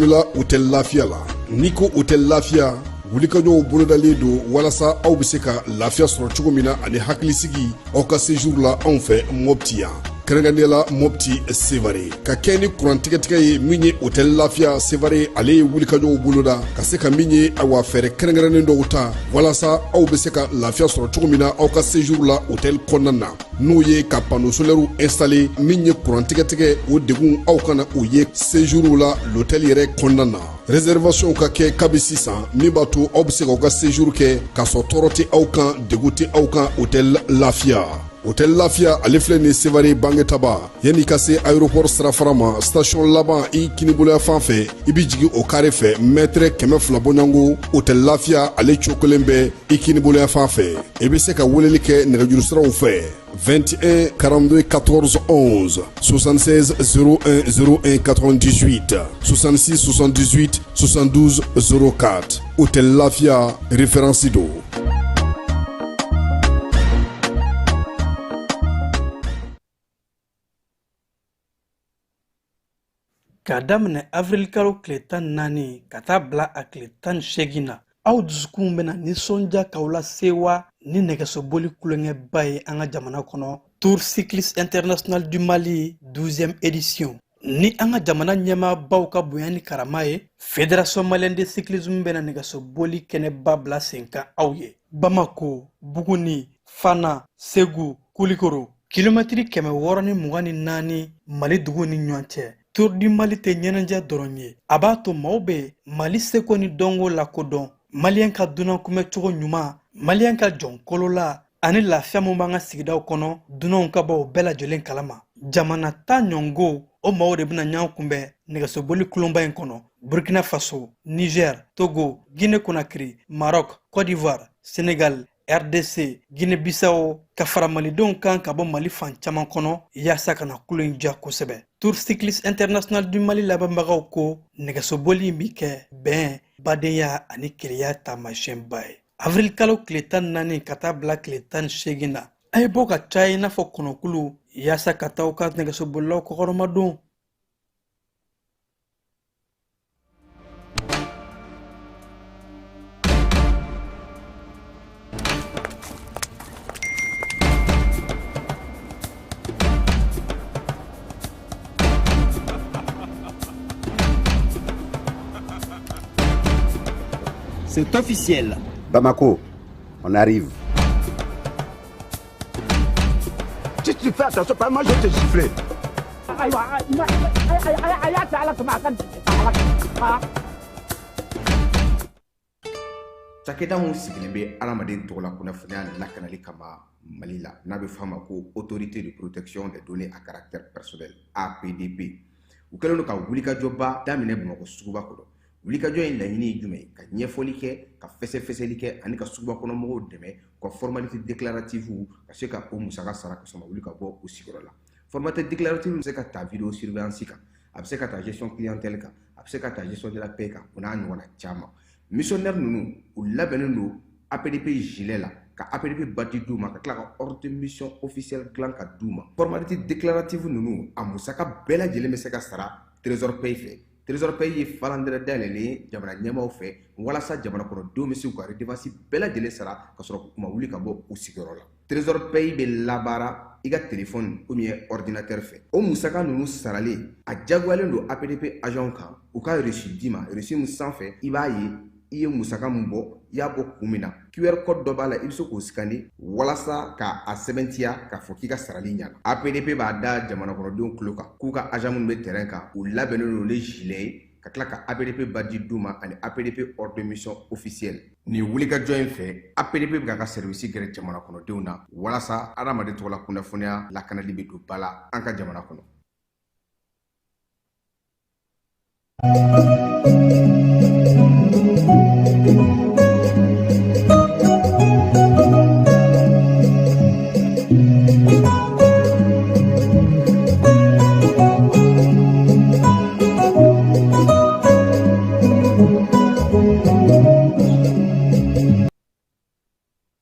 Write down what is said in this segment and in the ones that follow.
bolola hôtel Lafiya la. N'i ko hôtel Lafiya, wulikajɔw bolodalen don walasa aw bɛ se ka lafiya sɔrɔ cogo min na ani hakilisigi aw ka séjour la anw fɛ Mopti yan, kɛrɛnkɛrɛnnenya la Mopti Sevare. Ka kɛ ni kuran tigɛtigɛ ye min ye, hôtel Lafiya Sevare ale ye wulikajɔw boloda ka se ka min ye, awa, fɛɛrɛ kɛrɛnkɛrɛnnen dɔw ta walasa aw bɛ se ka lafiya sɔrɔ cogo min na aw ka séjour la hôtel kɔnɔna na, n'o ye ka panneau solaire installer. Min ye kuran tigɛtigɛ, o degun aw kana o ye séjour la l'hôtel yɛrɛ kɔnɔna na. Réservation ka kɛ kabi sisan, min b'a to aw bɛ se k'aw ka séjour kɛ k'a sɔrɔ tɔɔrɔ tɛ aw kan, degun tɛ aw kan. Hôtel Lafiya, hôtel Lafiya ale filɛ nin Sevare Bangetaba, yanni ka se aéroport sirafara ma, station laban i kiniboloya fan fɛ, i bɛ jigin o carré fɛ, mètre 200 bɔɲɔgɔnko, hôtel Lafiya ale cokolen bɛ i kiniboloya fan fɛ. I bɛ se ka weleli kɛ nɛgɛjuru siraw fɛ: 21 42 14 11, 76 01 01 98, 66 78 72 04. Hôtel Lafiya, référence don. K'a daminɛ avirilikalo tile 14 ka taa bila a tile 18 na, aw dusukun bɛna nisɔndiya k'aw lasewa ni nɛgɛsoboli kulonkɛba ye an ka jamana kɔnɔ, Tour Cycliste International du Mali 12e édition. Ni an ka jamana ɲɛmaabaw ka bonya ni karama ye, Fédération malienne de cyclisme bɛna nɛgɛsoboli kɛnɛba bila sen kan aw ye Bamako, Buguni, Fana, Segu, Kulikoro, kilomɛtiri 624 Mali dugu ni ɲɔgɔn cɛ. Tour du Mali tɛ ɲɛnajɛ dɔrɔn ye, a b'a to maaw bɛ Mali seko ni dɔnko lakodɔn, Maliyɛn ka dunan kunbɛcogo ɲuman, Maliyɛn ka jɔn kolola ani lafiya min b'an ka sigidaw kɔnɔ, dunanw ka bɔ o bɛɛ lajɛlen kalama. Jamana 10 ɲɔngo, o maaw de bɛna ɲɔgɔn kunbɛn nɛgɛsoboli kulonba in kɔnɔ: Burkina Faso, Niger, Togo, Guinée Conakry, Maroc, Côte d'Ivoire, Sénégal, RDC, Guinée Bissau, ka fara malidenw kan ka bɔ Mali fan caman kɔnɔ yaasa ka na kulo in diya kosɛbɛ. Tour Cycliste International du Mali labɛnbagaw ko nɛgɛsoboli in bi kɛ bɛn, badenya ani kelenya taamasiyɛnba ye. Avril kalo tile 14 ka taa bila tile 18 na, a ye bɔ ka caya i n'a fɔ kɔnɔkulu yaasa ka taa aw ka nɛgɛsobolilaw kɔkɔrɔmadon. C'est officiel. Bamako, on arrive. Si tu fais attention, pas moi je vais te gifler. Ayiwa, a y'a ta Ala kama, a ka ala. Cakɛda min sigilen bɛ adamaden tɔgɔ la kunnafoniya lakanali kama Mali la, n'a bɛ f'a ma ko Autorité de protection des données à caractère personnel, APDP, u kɛlen don ka wulikajɔba daminɛ Bamakɔ suguba kɔnɔ. Wulikajɔ in laɲini ye jumɛn ye? Ka ɲɛfɔli kɛ, ka fɛsɛfɛsɛli kɛ ani ka suguba kɔnɔ mɔgɔw dɛmɛ u ka formalité déclarative ka se ka o musaka sara ka sɔrɔ ka wuli ka bɔ u sigiyɔrɔ la. Formalité déclarative bɛ se ka ta vidéo surveillance kan, a bɛ se ka ta gestion clientèle kan, a bɛ se ka ta gestion de la paie kan, o n'a ɲɔgɔnna caman. Missionnaire ninnu, u labɛnnen don APDP gilet la, ka APDP badge d'u ma, ka tila ka ordre de mission officielle dilan ka d'u ma. Formalité déclarative ninnu, a musaka bɛɛ lajɛlen bɛ se ka sara Trésor Paye fɛ. Trésor Paye ye falandɛrɛ dayɛlɛlen ye jamana ɲɛmaaw fɛ walasa jamana kɔnɔdenw bɛ se k'u ka redevance bɛɛ lajɛlen sara ka sɔrɔ u ma wuli ka bɔ u sigiyɔrɔ la. Trésor Paye bɛ labaara i ka téléphone ou bien ordinateur fɛ. O musaka ninnu saralen, a diyagoyalen don APDP agent kan u ka reçu d'i ma. Reçu min sanfɛ i b'a ye i ye musaka min bɔ, i y'a bɔ kun min na. QR code dɔ b'a la, i bɛ se k'o scanner walasa ka a sɛbɛntiya k'a fɔ k'i ka sarali ɲana. APDP b'a da jamana kɔnɔdenw tulo kan k'u ka agent minnu bɛ terrain kan, u labɛnnen don ni gilet ye, ka tila ka APDP badge d'u ma ani APDP ordre de mission officielle. Nin wulikajɔ in fɛ, APDP bɛ k'a ka service gɛrɛ jamana kɔnɔdenw na walasa adamaden tɔgɔ la kunnafoniya lakanali bɛ don ba la an ka jamana kɔnɔ.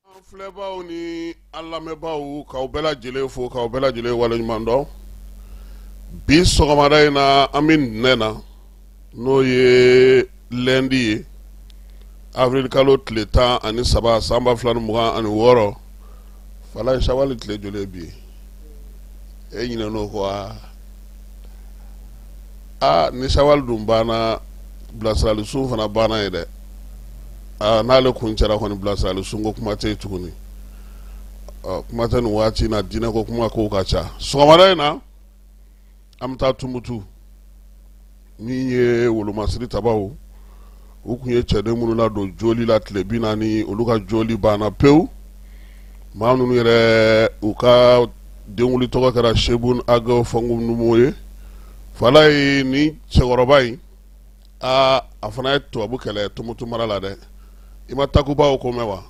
An filɛbaw ni an lamɛnbaaw, k'aw bɛɛ lajɛlen fo, k'aw bɛɛ lajɛlen waleɲuman dɔn. Bi sɔgɔmada in na, an bɛ ntɛnɛn na, n'o ye lundi ye, avril kalo tile 13 san 2026. Falaye, sawali tile joli ye bi ye? E ɲinɛn'o kɔ wa? Aa, ni sawali dun banna, bilasirali sun fana banna ye dɛ. Aa, n'ale kuncɛra kɔni, bilasirali sun ko kuma tɛ yen tuguni. Kuma tɛ nin waati in na, diinɛ ko kuma kow ka ca. Sɔgɔmada in na, an bɛ taa Tumutu. Min ye wolomasiri tabaw, u tun ye cɛden minnu ladon joli la tile 40, olu ka joli banna pewu. Maa ninnu yɛrɛ, u ka denwuli tɔgɔ kɛra Sebun Ag Fɔnkundumu ye. Falaye, ni cɛkɔrɔba in, aa, a fana ye tubabu kɛlɛ Tumutu mara la dɛ. I ma Takubaw ko mɛn wa?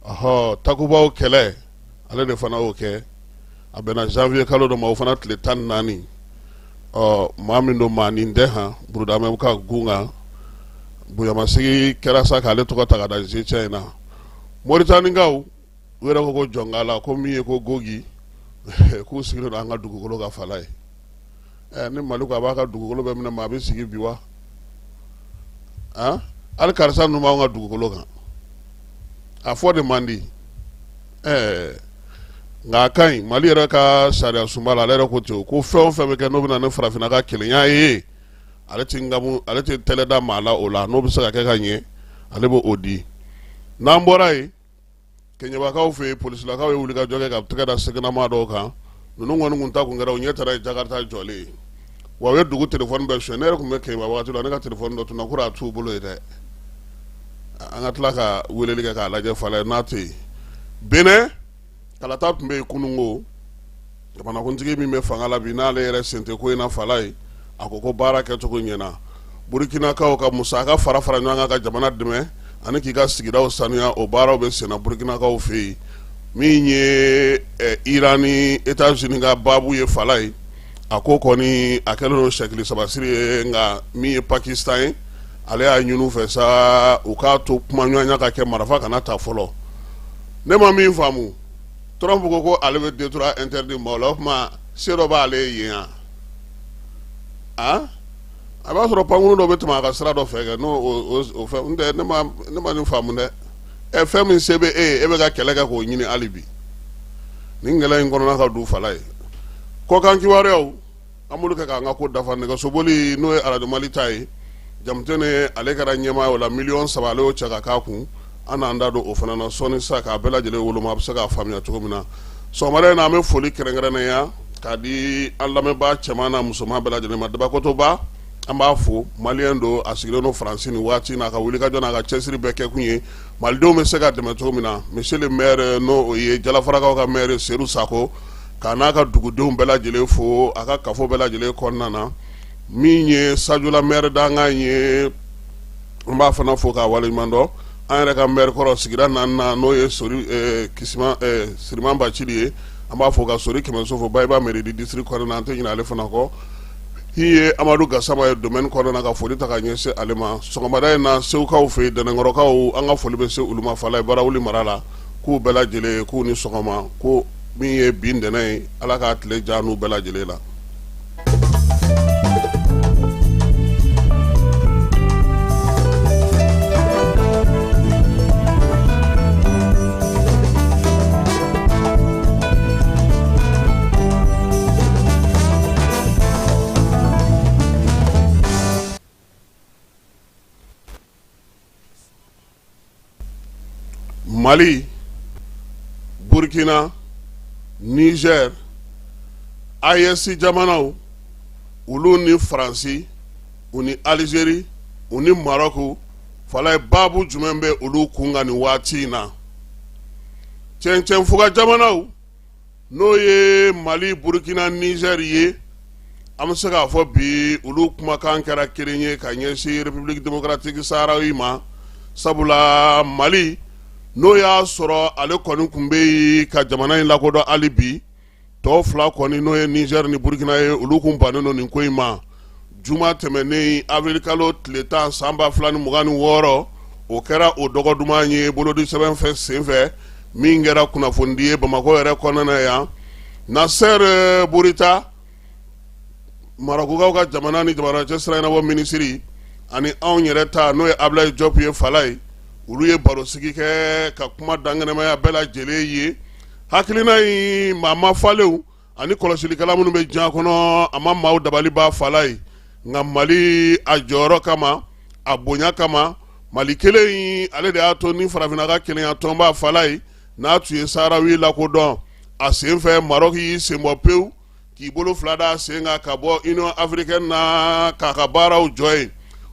Ɔhɔ, Takubaw kɛlɛ, ale de fana y'o kɛ. A bɛnna janvier kalo dɔ ma, o fana tile 14. Ɔ, maa min don, maa nin tɛ han burudamɛ ka gun kan, bonyamasigi kɛra sa k'ale tɔgɔ ta ka da zecɛ in na. Moritanikaw, u yɛrɛ ko ko jɔnkala ko min ye ko gogi, k'u sigilen don an ka dugukolo kan. Falaye, ɛ, ni Mali ko a b'a ka dugukolo bɛɛ minɛ, maa bɛ sigi bi wa? Hali karisa ninnu b'anw ka dugukolo kan, a fɔ de man di. Ɛɛ, nka a ka ɲi. Mali yɛrɛ ka sariya sunba la, ale yɛrɛ ko ten ko fɛn o fɛn bɛ kɛ n'o bɛ na ni farafinna ka kelenya ye, ale tɛ nkamu, ale tɛ tɛlɛ da maa la o la. N'o bɛ se ka kɛ ka ɲɛ, ale bɛ o di. N'an bɔra yen, Kɛɲɛbakaw fɛ yen, polisilakaw ye wulikajɔ kɛ ka tɛgɛ da seginama dɔw kan. Ninnu kɔni kun ta kun kɛra, u ɲɛ taara ye Jakarta jɔlen ye, wa u ye dugu telefɔni bɛɛ suɲɛ. Ne yɛrɛ tun bɛ Kɛɲɛba waati la, ne ka telefɔni dɔ tununna, ko a t'u bolo yen dɛ. An ka tila ka weleli kɛ k'a lajɛ, Falaye, n'a tɛ yen. Benin, kalata tun bɛ yen kununko. Jamanakuntigi min bɛ fanga la bi, n'ale yɛrɛ sen tɛ ko in na, Falaye, a ko ko baara kɛcogo ɲɛna. Burukinakaw ka musaka fara fara ɲɔgɔn kan ka jamana dɛmɛ ani k'i ka sigidaw sanuya, o baaraw bɛ senna burukinakaw fɛ yen. Min ye Iran ni États-Unis ka baabu ye, Falaye, a ko kɔni a kɛlen don sɛkili sabasiri ye. Nka min ye Pakistan ye, ale y'a ɲini u fɛ sa, u k'a to kumaɲɔgɔnya ka kɛ, marifa kana ta fɔlɔ. Ne ma min faamu, Trump ko ko ale bɛ détroit interdit maaw la. O tuma se dɔ b'ale ye yen wa? A b'a sɔrɔ pankurun dɔ bɛ tɛmɛ a ka sira dɔ fɛ kɛ n'o o fɛn tɛ. Ne ma nin faamu dɛ. Ɛ, fɛn min se bɛ e ye, e bɛ ka kɛlɛ kɛ k'o ɲini hali bi. Nin kɛlɛ in kɔnɔna ka du, Falaye. Kɔkan kibaruyaw, an b'olu kɛ k'an ka ko dafa. Nɛgɛsoboli, n'o ye arajo Mali ta ye, Jamutɛnɛ, ale kɛra ɲɛmaa o la. Miliyɔn 3, ale y'o cɛ ka k'a kun. An n'an da don o fana na sɔɔni sisan k'a bɛɛ lajɛlen woloma, a bɛ se k'a faamuya cogo min na. Sɔgɔmada in na, an bɛ foli kɛrɛnkɛrɛnnenya k'a di an lamɛnbaa cɛman n'a musoman bɛɛ lajɛlen ma. Dabakotoba, an b'a fo. Maliyɛn don, a sigilen don Faransi nin waati in na. A ka wulikajɔ n'a ka cɛsiri bɛɛ kɛkun ye malidenw bɛ se ka dɛmɛ cogo min na. Monsieur le maire, n'o ye Jalafarakaw ka maire Sedu Sako, k'a n'a ka dugudenw bɛɛ lajɛlen fo a ka kafo bɛɛ lajɛlen kɔnɔna na. Min ye Sajola maire dankan ye, an b'a fana fo k'a waleɲuman dɔn. An yɛrɛ ka maire kɔrɔ sigida naaninan, n'o ye Sori Siriman Bacili ye, an b'a fo ka Sori Kɛmɛso fo Bayiba mairie du district kɔnɔna na. An tɛ ɲinɛ ale fana kɔ. Min ye Amadu Gasama ye domaine kɔnɔna na, ka foli ta ka ɲɛsin ale ma. Sɔgɔmada in na, Segukaw fɛ yen, Dɛnɛnkɔrɔkaw, an ka foli bɛ se olu ma, Falaye, Barawuli mara la, k'u bɛɛ lajɛlen k'u ni sɔgɔma, ko min ye bi ntɛnɛn ye, Ala k'a tile diya n'u bɛɛ lajɛlen la. Mali, Burkina, Niger, AES jamanaw, olu ni Faransi, u ni Algérie, u ni Maroc, Falaye, baabu jumɛn bɛ olu kun kan nin waati in na? Cɛncɛnfuga jamanaw, n'o ye Mali, Burkina, Niger ye, an bɛ se k'a fɔ bi olu kumakan kɛra kelen ye ka ɲɛsin République démocratique saharawi ma. Sabula Mali, n'o y'a sɔrɔ ale kɔni tun bɛ yen ka jamana in lakodɔn hali bi, tɔw fila kɔni, n'o ye Niger ni Burkina ye, olu kun bannen don nin ko in ma. Juma tɛmɛnen, avril kalo tile 10 san 2026, o kɛra o dɔgɔ duman ye bolodi sɛbɛn fɛ senfɛ min kɛra kunnafonidi ye Bamakɔ yɛrɛ kɔnɔna na yan. Nasser Bourita, Marɔkukaw ka jamana ni jamana cɛ sira ɲɛnabɔ minisiri. ani anw yɛrɛ ta n'o ye Ablaye Diop ye Falaye, olu ye barosigi kɛ ka kuma dankɛnɛmaya bɛɛ lajɛlen ye. Hakilina in maa mafalenw ani kɔlɔsilikɛla minnu bɛ diɲɛ kɔnɔ, a ma maaw dabali ban Falaye, nka Mali a jɔyɔrɔ kama, a bonya kama, Mali kelen in ale de y'a to ni farafinna ka kelenya tɔnba Falaye n'a tun ye Saharawi lakodɔn, a senfɛ Maroc y'i senbɔ pewu k'i bolo fila da sen kan ka bɔ Union africaine na k'a ka baaraw jɔ yen.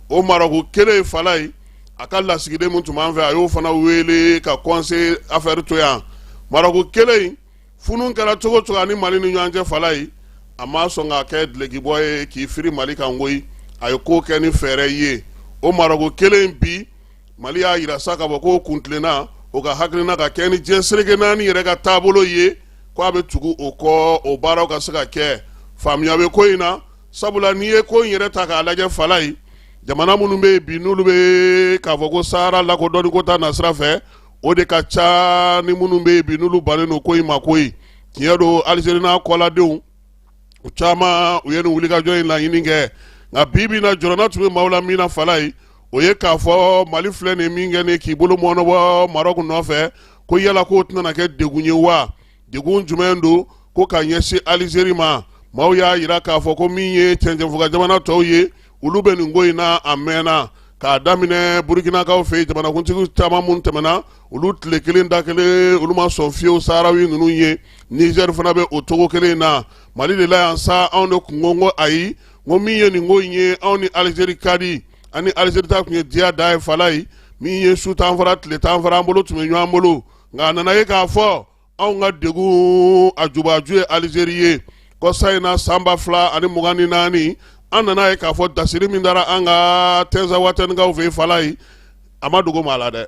O Maroc kelen Falaye, a ka lasigiden min tun b'an fɛ, a y'o fana wele ka conseil affaire to yan. Maroc kelen, funu kɛra cogo cogo ani Mali ni ɲɔgɔn cɛ Falaye, a ma sɔn k'a kɛ dulokibɔ ye k'i firi Mali kan koyi, a ye ko kɛ ni fɛɛrɛ ye. O Maroc kelen bi, Mali y'a jira sa k'a fɔ ko kuntilenna o ka hakilina ka kɛ ni diɲɛ seleke naani yɛrɛ ka taabolo ye, ko a bɛ tugu o kɔ, o baaraw ka se ka kɛ. Faamuya bɛ ko in na, sabula n'i ye ko in yɛrɛ ta k'a lajɛ Falaye, jamana minnu bɛ yen bi n'olu bɛ k'a fɔ ko Sahara lakodɔnni ko ta nasira fɛ, o de ka ca ni minnu bɛ yen bi n'olu bannen don ko in ma koyi. Tiɲɛ don, Alizeri n'a kɔladenw u caman u ye nin wulikajɔ in laɲini kɛ, nka bi bi in na, jɔrɔna tun bɛ maaw la min na Falaye, o ye k'a fɔ Mali filɛ nin min kɛ nin k'i bolo mɔɔnɔbɔ Maroc nɔfɛ, ko yala k'o tɛna kɛ degun ye wa? Degun jumɛn don ko ka ɲɛsin Alizeri ma? Maaw y'a jira k'a fɔ ko min ye cɛncɛnfuga jamana tɔw ye, olu bɛ nin ko in na a mɛnna, k'a daminɛ Burukinakaw fɛ yen, jamanakuntigi caman minnu tɛmɛna, olu tile kelen da kelen olu ma sɔn fiyewu Saharawi ninnu ye. Nizɛri fana bɛ o cogo kelen in na. Mali de la yan sa, anw de kun ko ko ayi, ko min ye nin ko in ye, anw ni Alizeri ka di, an ni Alizeri ta tun ye diya da ye Falaye, min ye su t'an fara tile t'an fara, an bolo tun bɛ ɲɔgɔn bolo. Nka a nana ye k'a fɔ anw ka degun a jubaju ye Alizeri ye. Kɔsa in na, san 2024, an nana ye k'a fɔ dasiri min dara an ka Tɛnzawatɛnikaw fɛ yen Falaye, a ma dogo maa la dɛ.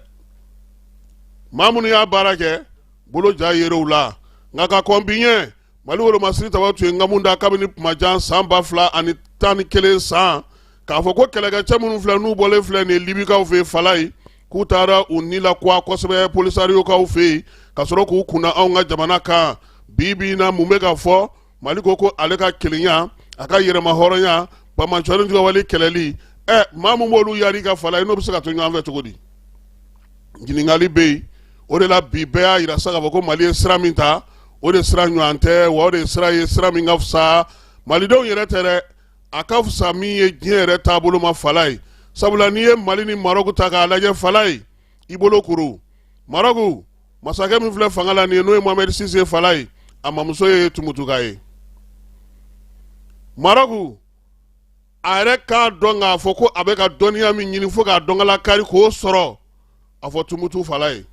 Maa minnu y'a baara kɛ, bolo ja yer'u la. Nka ka kɔn bi ɲɛ, Mali wolomasiri taba tun ye nkamu da kabini kuma jan, san 2011 san, k'a fɔ ko kɛlɛkɛcɛ minnu filɛ n'u bɔlen filɛ nin ye Libikaw fɛ yen Falaye, k'u taara u ni lakuwa kosɛbɛ Polisariyokaw fɛ yen ka sɔrɔ k'u kunda anw ka jamana kan. Bi bi in na, mun bɛ ka fɔ? Mali ko ko ale ka kelenya, a ka yɛrɛma hɔrɔnya, banbaanciya juguwale kɛlɛli, ɛ maa min b'olu yari ka Falaye, n'o bɛ se ka to ɲɔgɔn fɛ cogo di? Ɲininkali bɛ yen. O de la bi bɛɛ y'a jira sa k'a fɔ ko Mali ye sira min ta, o de sira ɲɔgɔn tɛ, wa o de sira ye sira min ka fisa malidenw yɛrɛ tɛ dɛ, a ka fisa min ye diɲɛ yɛrɛ taabolo ma Falaye. Sabula n'i ye Mali ni Marɔku ta k'a lajɛ Falaye, i bolo kuru. Marɔku masakɛ min filɛ fanga la nin ye, n'o ye Mohamɛdi Sisi ye Falaye, a mamuso ye Tumutuka ye. Marɔku a yɛrɛ k'a dɔn k'a fɔ ko a bɛ ka dɔnniya min ɲini fo k'a dɔnkala kari k'o sɔrɔ, a fɔ Tumutu Falaye.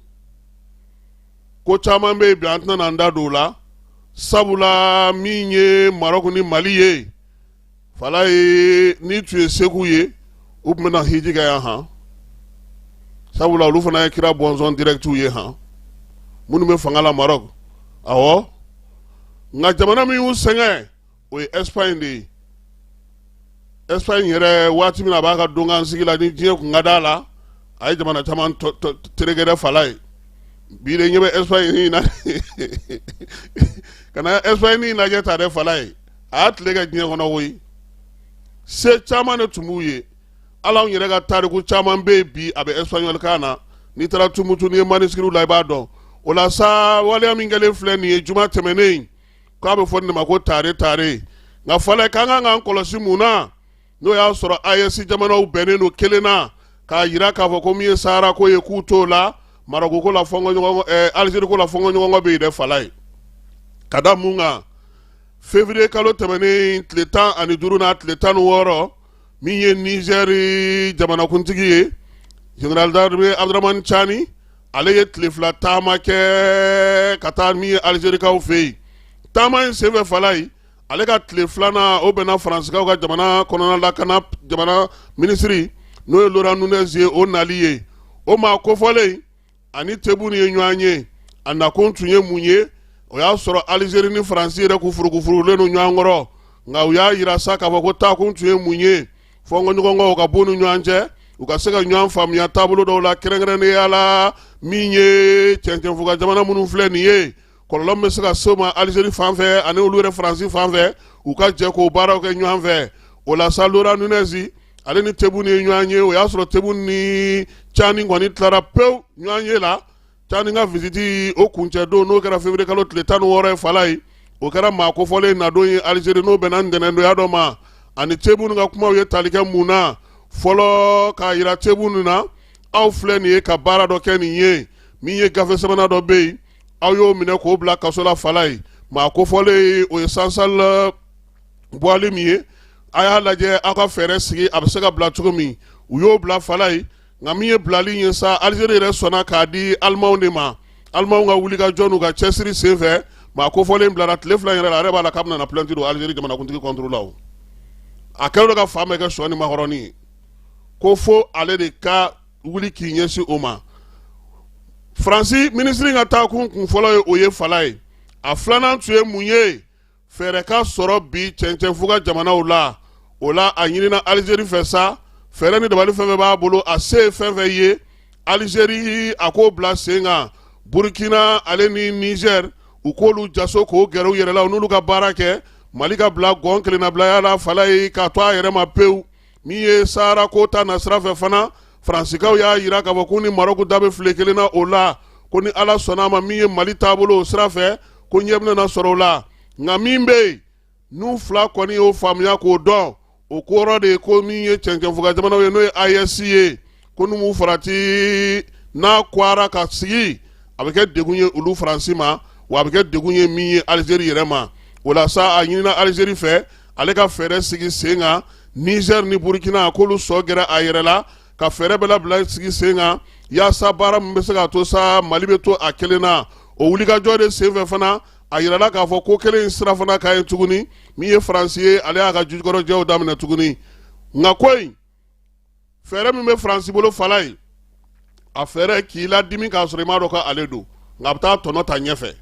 Ko caman bɛ yen bi, an tɛna an da don o la, sabula min ye Marɔku ni Mali ye Falaye, n'i tun ye Segu ye, u tun bɛna hiji kɛ yan han, sabula olu fana ye kira bɔnsɔn directw ye han, minnu bɛ fanga la Marɔku. Awɔ, nka jamana min y'u sɛgɛn, o ye Espagne de ye. Espagne yɛrɛ, waati min a b'a ka donkan sigi la, ni diɲɛ kun ka d'a la, a ye jamana caman tereke dɛ Falaye. Bi de ɲɛ bɛ Espagne na, ka na Espagne lajɛ ta dɛ Falaye, a y'a tile kɛ diɲɛ kɔnɔ koyi. Se caman de tun b'u ye. Ala, anw yɛrɛ ka tariku caman bɛ yen bi, a bɛ espagnol kan na. N'i taara Tumutu, n'i ye manuscrits la, i b'a dɔn. O la sa, waleya min kɛlen filɛ nin ye juma tɛmɛnen, k'a bɛ fɔ nin de ma ko tare tare. Nka Falaye, k'an kan k'an kɔlɔsi mun na, n'o y'a sɔrɔ AES jamanaw bɛnnen don kelen na k'a jira k'a fɔ ko min ye Sahara ko ye, k'u t'o la, Marɔku ko la fɔnkɔɲɔgɔnkɔ, Alizeri ko la fɔnkɔɲɔgɔnkɔ bɛ yen dɛ Falaye. Ka da mun kan? Février kalo tɛmɛnen tile 15 n'a tile 16, min ye Nizɛri jamanakuntigi ye, général d'armée Abdramani Cani, ale ye tile 2 taama kɛ ka taa min ye Alizerikaw fɛ yen. Taama in senfɛ Falaye, ale ka tile filanan, o bɛnna Faransikaw ka jamana kɔnɔna lakana jamana minisiri, n'o ye Laurent Nunez ye, o nali ye. O maa kofɔlen ani Tebboune ye ɲɔgɔn ye. A nakun tun ye mun ye? O y'a sɔrɔ Alizeri ni Faransi yɛrɛ k'u furukufurulen don ɲɔgɔn kɔrɔ, nka u y'a jira sa k'a fɔ ko taakun tun ye mun ye, fɔnkɔɲɔgɔnkɔw ka b'u ni ɲɔgɔn cɛ, u ka se ka ɲɔgɔn faamuya taabolo dɔw la, kɛrɛnkɛrɛnnenya la min ye cɛncɛnfuga jamana minnu filɛ nin ye, kɔlɔlɔ min bɛ se ka se u ma Alizeri fan fɛ ani olu yɛrɛ Faransi fan fɛ, u ka jɛ k'o baaraw kɛ ɲɔgɔn fɛ. O la sa, Laurent Nunez, Ale ni Tebboune ye ɲɔgɔn ye, o y'a sɔrɔ Tebboune ni Tiani kɔni tilara pewu ɲɔgɔn ye la. Tiani ka visite o kuncɛ don, n'o kɛra février kalo tile 16 ye Falaye, o kɛra maa kofɔlen nadon ye Algérie, n'o bɛnna ntɛnɛndonya dɔ ma. Ani Tebboune ka kumaw ye tali kɛ mun na fɔlɔ? K'a yira Tebboune na, aw filɛ nin ye ka baara dɔ kɛ nin ye, min ye gafe sɛbɛnna dɔ bɛ yen, aw y'o minɛ k'o bila kaso la Falaye. Maa kofɔlen o ye Sansal Boualim ye. A y'a lajɛ aw ka fɛɛrɛ sigi a bɛ se ka bila cogo min. U y'o bila Falaye, nka min ye bilali ye sa, Algérie yɛrɛ sɔnna k'a di Alimanw de ma. Alimanw ka wulikajɔ n'u ka cɛsiri senfɛ, maa kofɔlen bilara tile 2 yɛrɛ la. A yɛrɛ b'a la k'a bɛna na plainte don Algérie jamanakuntigi contre la. O a kɛlen don ka fan bɛɛ kɛ sɔ ni makɔrɔni ye, ko fo ale de ka wuli k'i ɲɛsin o ma. Faransi minisiri ka taakun kun fɔlɔ ye o ye Falaye. A filanan tun ye mun ye? Fɛɛrɛ ka sɔrɔ bi cɛncɛnfuga jamanaw la. O la, a ɲinina Alizeri fɛ sa, fɛɛrɛ ni dabali fɛn fɛn b'a bolo, a se ye fɛn fɛn ye, Alizeri a k'o bila sen kan. Burukina ale ni Nizɛri, u k'olu jaso k'o gɛrɛ u yɛrɛ la, u n'olu ka baara kɛ. Mali ka bila gɔn kelennabilaya la Falaye, k'a to a yɛrɛ ma pewu. Min ye Sahara ko ta na sira fɛ fana, Faransikaw y'a yira k'a fɔ k'u ni Marɔku da bɛ file kelen na o la, ko ni Ala sɔnna a ma, min ye Mali taabolo o sira fɛ, ko ɲɛ bɛna sɔrɔ o la. Nka min bɛ yen n'u fila kɔni y'o faamuya k'o dɔn, o kɔrɔ de ye ko min ye cɛncɛnfuga jamanaw ye, n'o ye AES ye, ko n'u m'u farati n'a kwara ka sigi, a bɛ kɛ degun ye olu Faransi ma, wa a bɛ kɛ degun ye min ye Alizeri yɛrɛ ma. O la sa, a ɲinina Alizeri fɛ ale ka fɛɛrɛ sigi sen kan, Nizɛri ni Burukina k'olu sɔ gɛrɛ a yɛrɛ la, ka fɛɛrɛ bɛɛ labila sigi sen kan yaasa baara min bɛ se k'a to sa Mali bɛ to a kelen na. O wulikajɔ de senfɛ fana, a yirala k'a fɔ ko kelen in sira fana ka ɲi tuguni. Min ye Faransi ye, ale y'a ka jukɔrɔjɛw daminɛ tuguni. Nka ko in fɛɛrɛ min bɛ Faransi bolo Falaye, a fɛɛrɛ k'i ladimi k'a sɔrɔ i m'a dɔn ko ale don, nka a bɛ taa tɔnɔ ta ɲɛfɛ.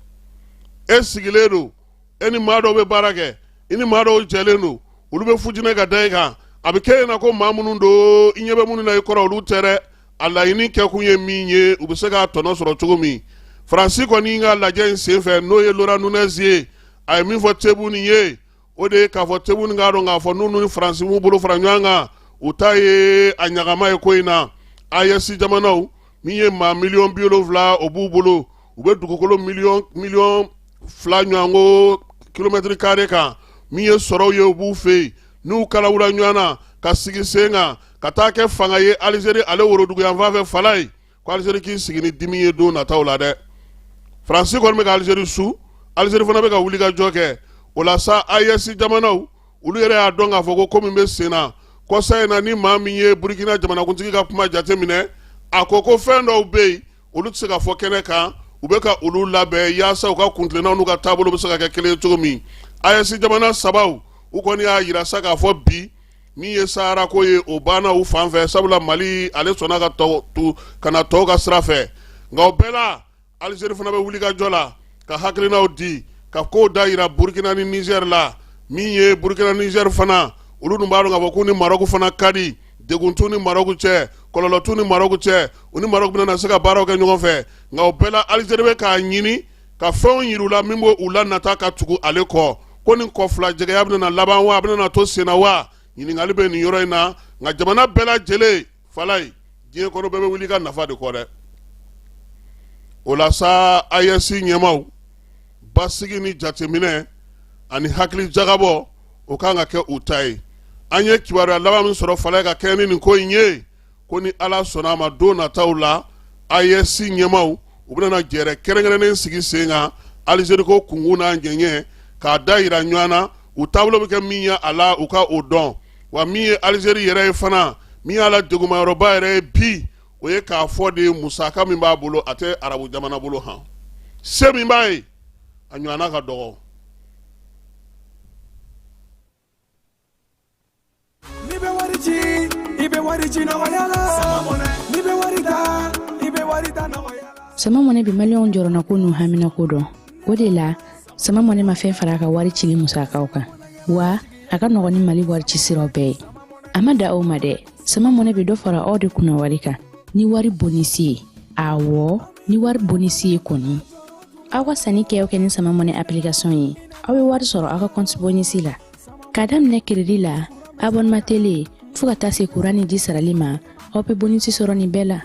E sigilen don, e ni maa dɔw bɛ baara kɛ, i ni maa dɔw jɛlen don, olu bɛ fujinɛ ka da i kan. A bɛ kɛ ɲɛna ko maa minnu don, i ɲɛ bɛ minnu na i kɔrɔ, olu tɛ dɛ. A laɲini kɛkun ye min ye, u bɛ se k'a tɔnɔ sɔrɔ cogo min. Faransi kɔni ka lajɛ in senfɛ, n'o ye Laurent Nunez ye, a ye min fɔ Tebboune ye, o de ye k'a fɔ Tebboune k'a dɔn k'a fɔ n'u ni Faransi m'u bolo fara ɲɔgɔn kan, u ta ye a ɲagama ye ko in na. AES jamanaw, min ye maa miliyɔn 70, o b'u bolo, u bɛ dugukolo miliyɔn 2 ɲɔgɔnko kilomɛtiri kare kan. Min ye sɔrɔw ye, u b'u fɛ yen. N'u kalawura ɲɔgɔn na ka sigi sen kan ka taa kɛ fanga ye Alizeri ale woroduguyanfan fɛ Falaye, ko Alizeri k'i sigi ni dimi ye don nataw la dɛ. Faransi kɔni bɛ ka Alizeri su, Alizeri fana bɛ ka wulikajɔ kɛ. O la sa, AES jamanaw olu yɛrɛ y'a dɔn k'a fɔ ko ko min bɛ sen na kɔsa in na, ni maa min ye Burukina jamanakuntigi ka kuma jateminɛ, a ko ko fɛn dɔw bɛ yen, olu tɛ se ka fɔ kɛnɛ kan, u bɛ ka olu labɛn yaasa u ka kuntilennaw n'u ka taabolo bɛ se ka kɛ kelen ye cogo min. AES jamana sabaw, u kɔni y'a yira sa k'a fɔ bi, min ye Sahara ko ye, o banna u fan fɛ, sabula Mali ale sɔnna ka tɔ ka na tɔw ka sira fɛ. Nka o bɛɛ la, Alizeri fana bɛ wulikajɔ la ka hakilinaw di, ka kow da yira Burukina ni Nizɛri la. Min ye Burukina, Nizɛri fana, olu dun b'a dɔn k'a fɔ k'u ni Marɔku fana ka di, degun t'u ni Marɔku cɛ, kɔlɔlɔ t'u ni Marɔku cɛ, u ni Marɔku bɛna se ka baaraw kɛ ɲɔgɔn fɛ. Nka o bɛɛ la, Alizeri bɛ k'a ɲini ka fɛnw yir'u la min b'u la nata ka tugu ale kɔ. Ko nin kɔfila jɛgɛya bɛna laban wa, a bɛna to senna wa? Ɲininkali bɛ nin yɔrɔ in na. Nka jamana bɛɛ lajɛlen Falaye, diɲɛ kɔnɔ, bɛɛ bɛ wuli ka nafa de kɔ dɛ. O la sa, AES ɲɛmaaw, basigi ni jateminɛ ani hakili jagabɔ, o kan ka kɛ u ta ye. An ye kibaruya laban min sɔrɔ Falaye ka kɛɲɛ ni nin ko in ye, ko ni Ala sɔnna a ma, don nataw la, AES ɲɛmaaw u bɛna jɛrɛ kɛrɛnkɛrɛnnen sigi sen kan Alizeri ko kunkun n'a ɲɛɲɛ, k'a da yira ɲɔgɔn na, u taabolo bɛ kɛ min ye a la, u ka o dɔn. Wa min ye Alizeri yɛrɛ ye fana, min y'a la degunmayɔrɔba yɛrɛ ye bi, o ye k'a fɔ de musaka min b'a bolo, a tɛ arabu jamana bolo han. Se min b'a ye, a ɲɔgɔnna ka dɔgɔ. N'i bɛ wari ci, i bɛ wari ci nɔgɔya la. N'i bɛ wari ta, i bɛ wari ta nɔgɔya la. Sama Mɔnɛ bɛ Maliyɛnw jɔrɔnako n'u haminako dɔn. O de la, Sama Mɔnɛ ma fɛn fara a ka wari cili musakaw kan, wa a ka nɔgɔn ni Mali wari ci siraw bɛɛ ye. A ma da o ma dɛ, Sama Mɔnɛ bɛ dɔ fara aw de kunna wari kan ni wari bonisi ye. Awɔ, ni wari bonisi ye kɔni. Aw ka sanni kɛ o kɛ ni Sama Mɔnɛ application ye, aw bɛ wari sɔrɔ aw ka compte bonisi la. K'a daminɛ crédit la, abonnement télé, fɔɔ ka taa se kuran ni ji sarali ma, aw bɛ bonisi sɔrɔ nin bɛɛ la.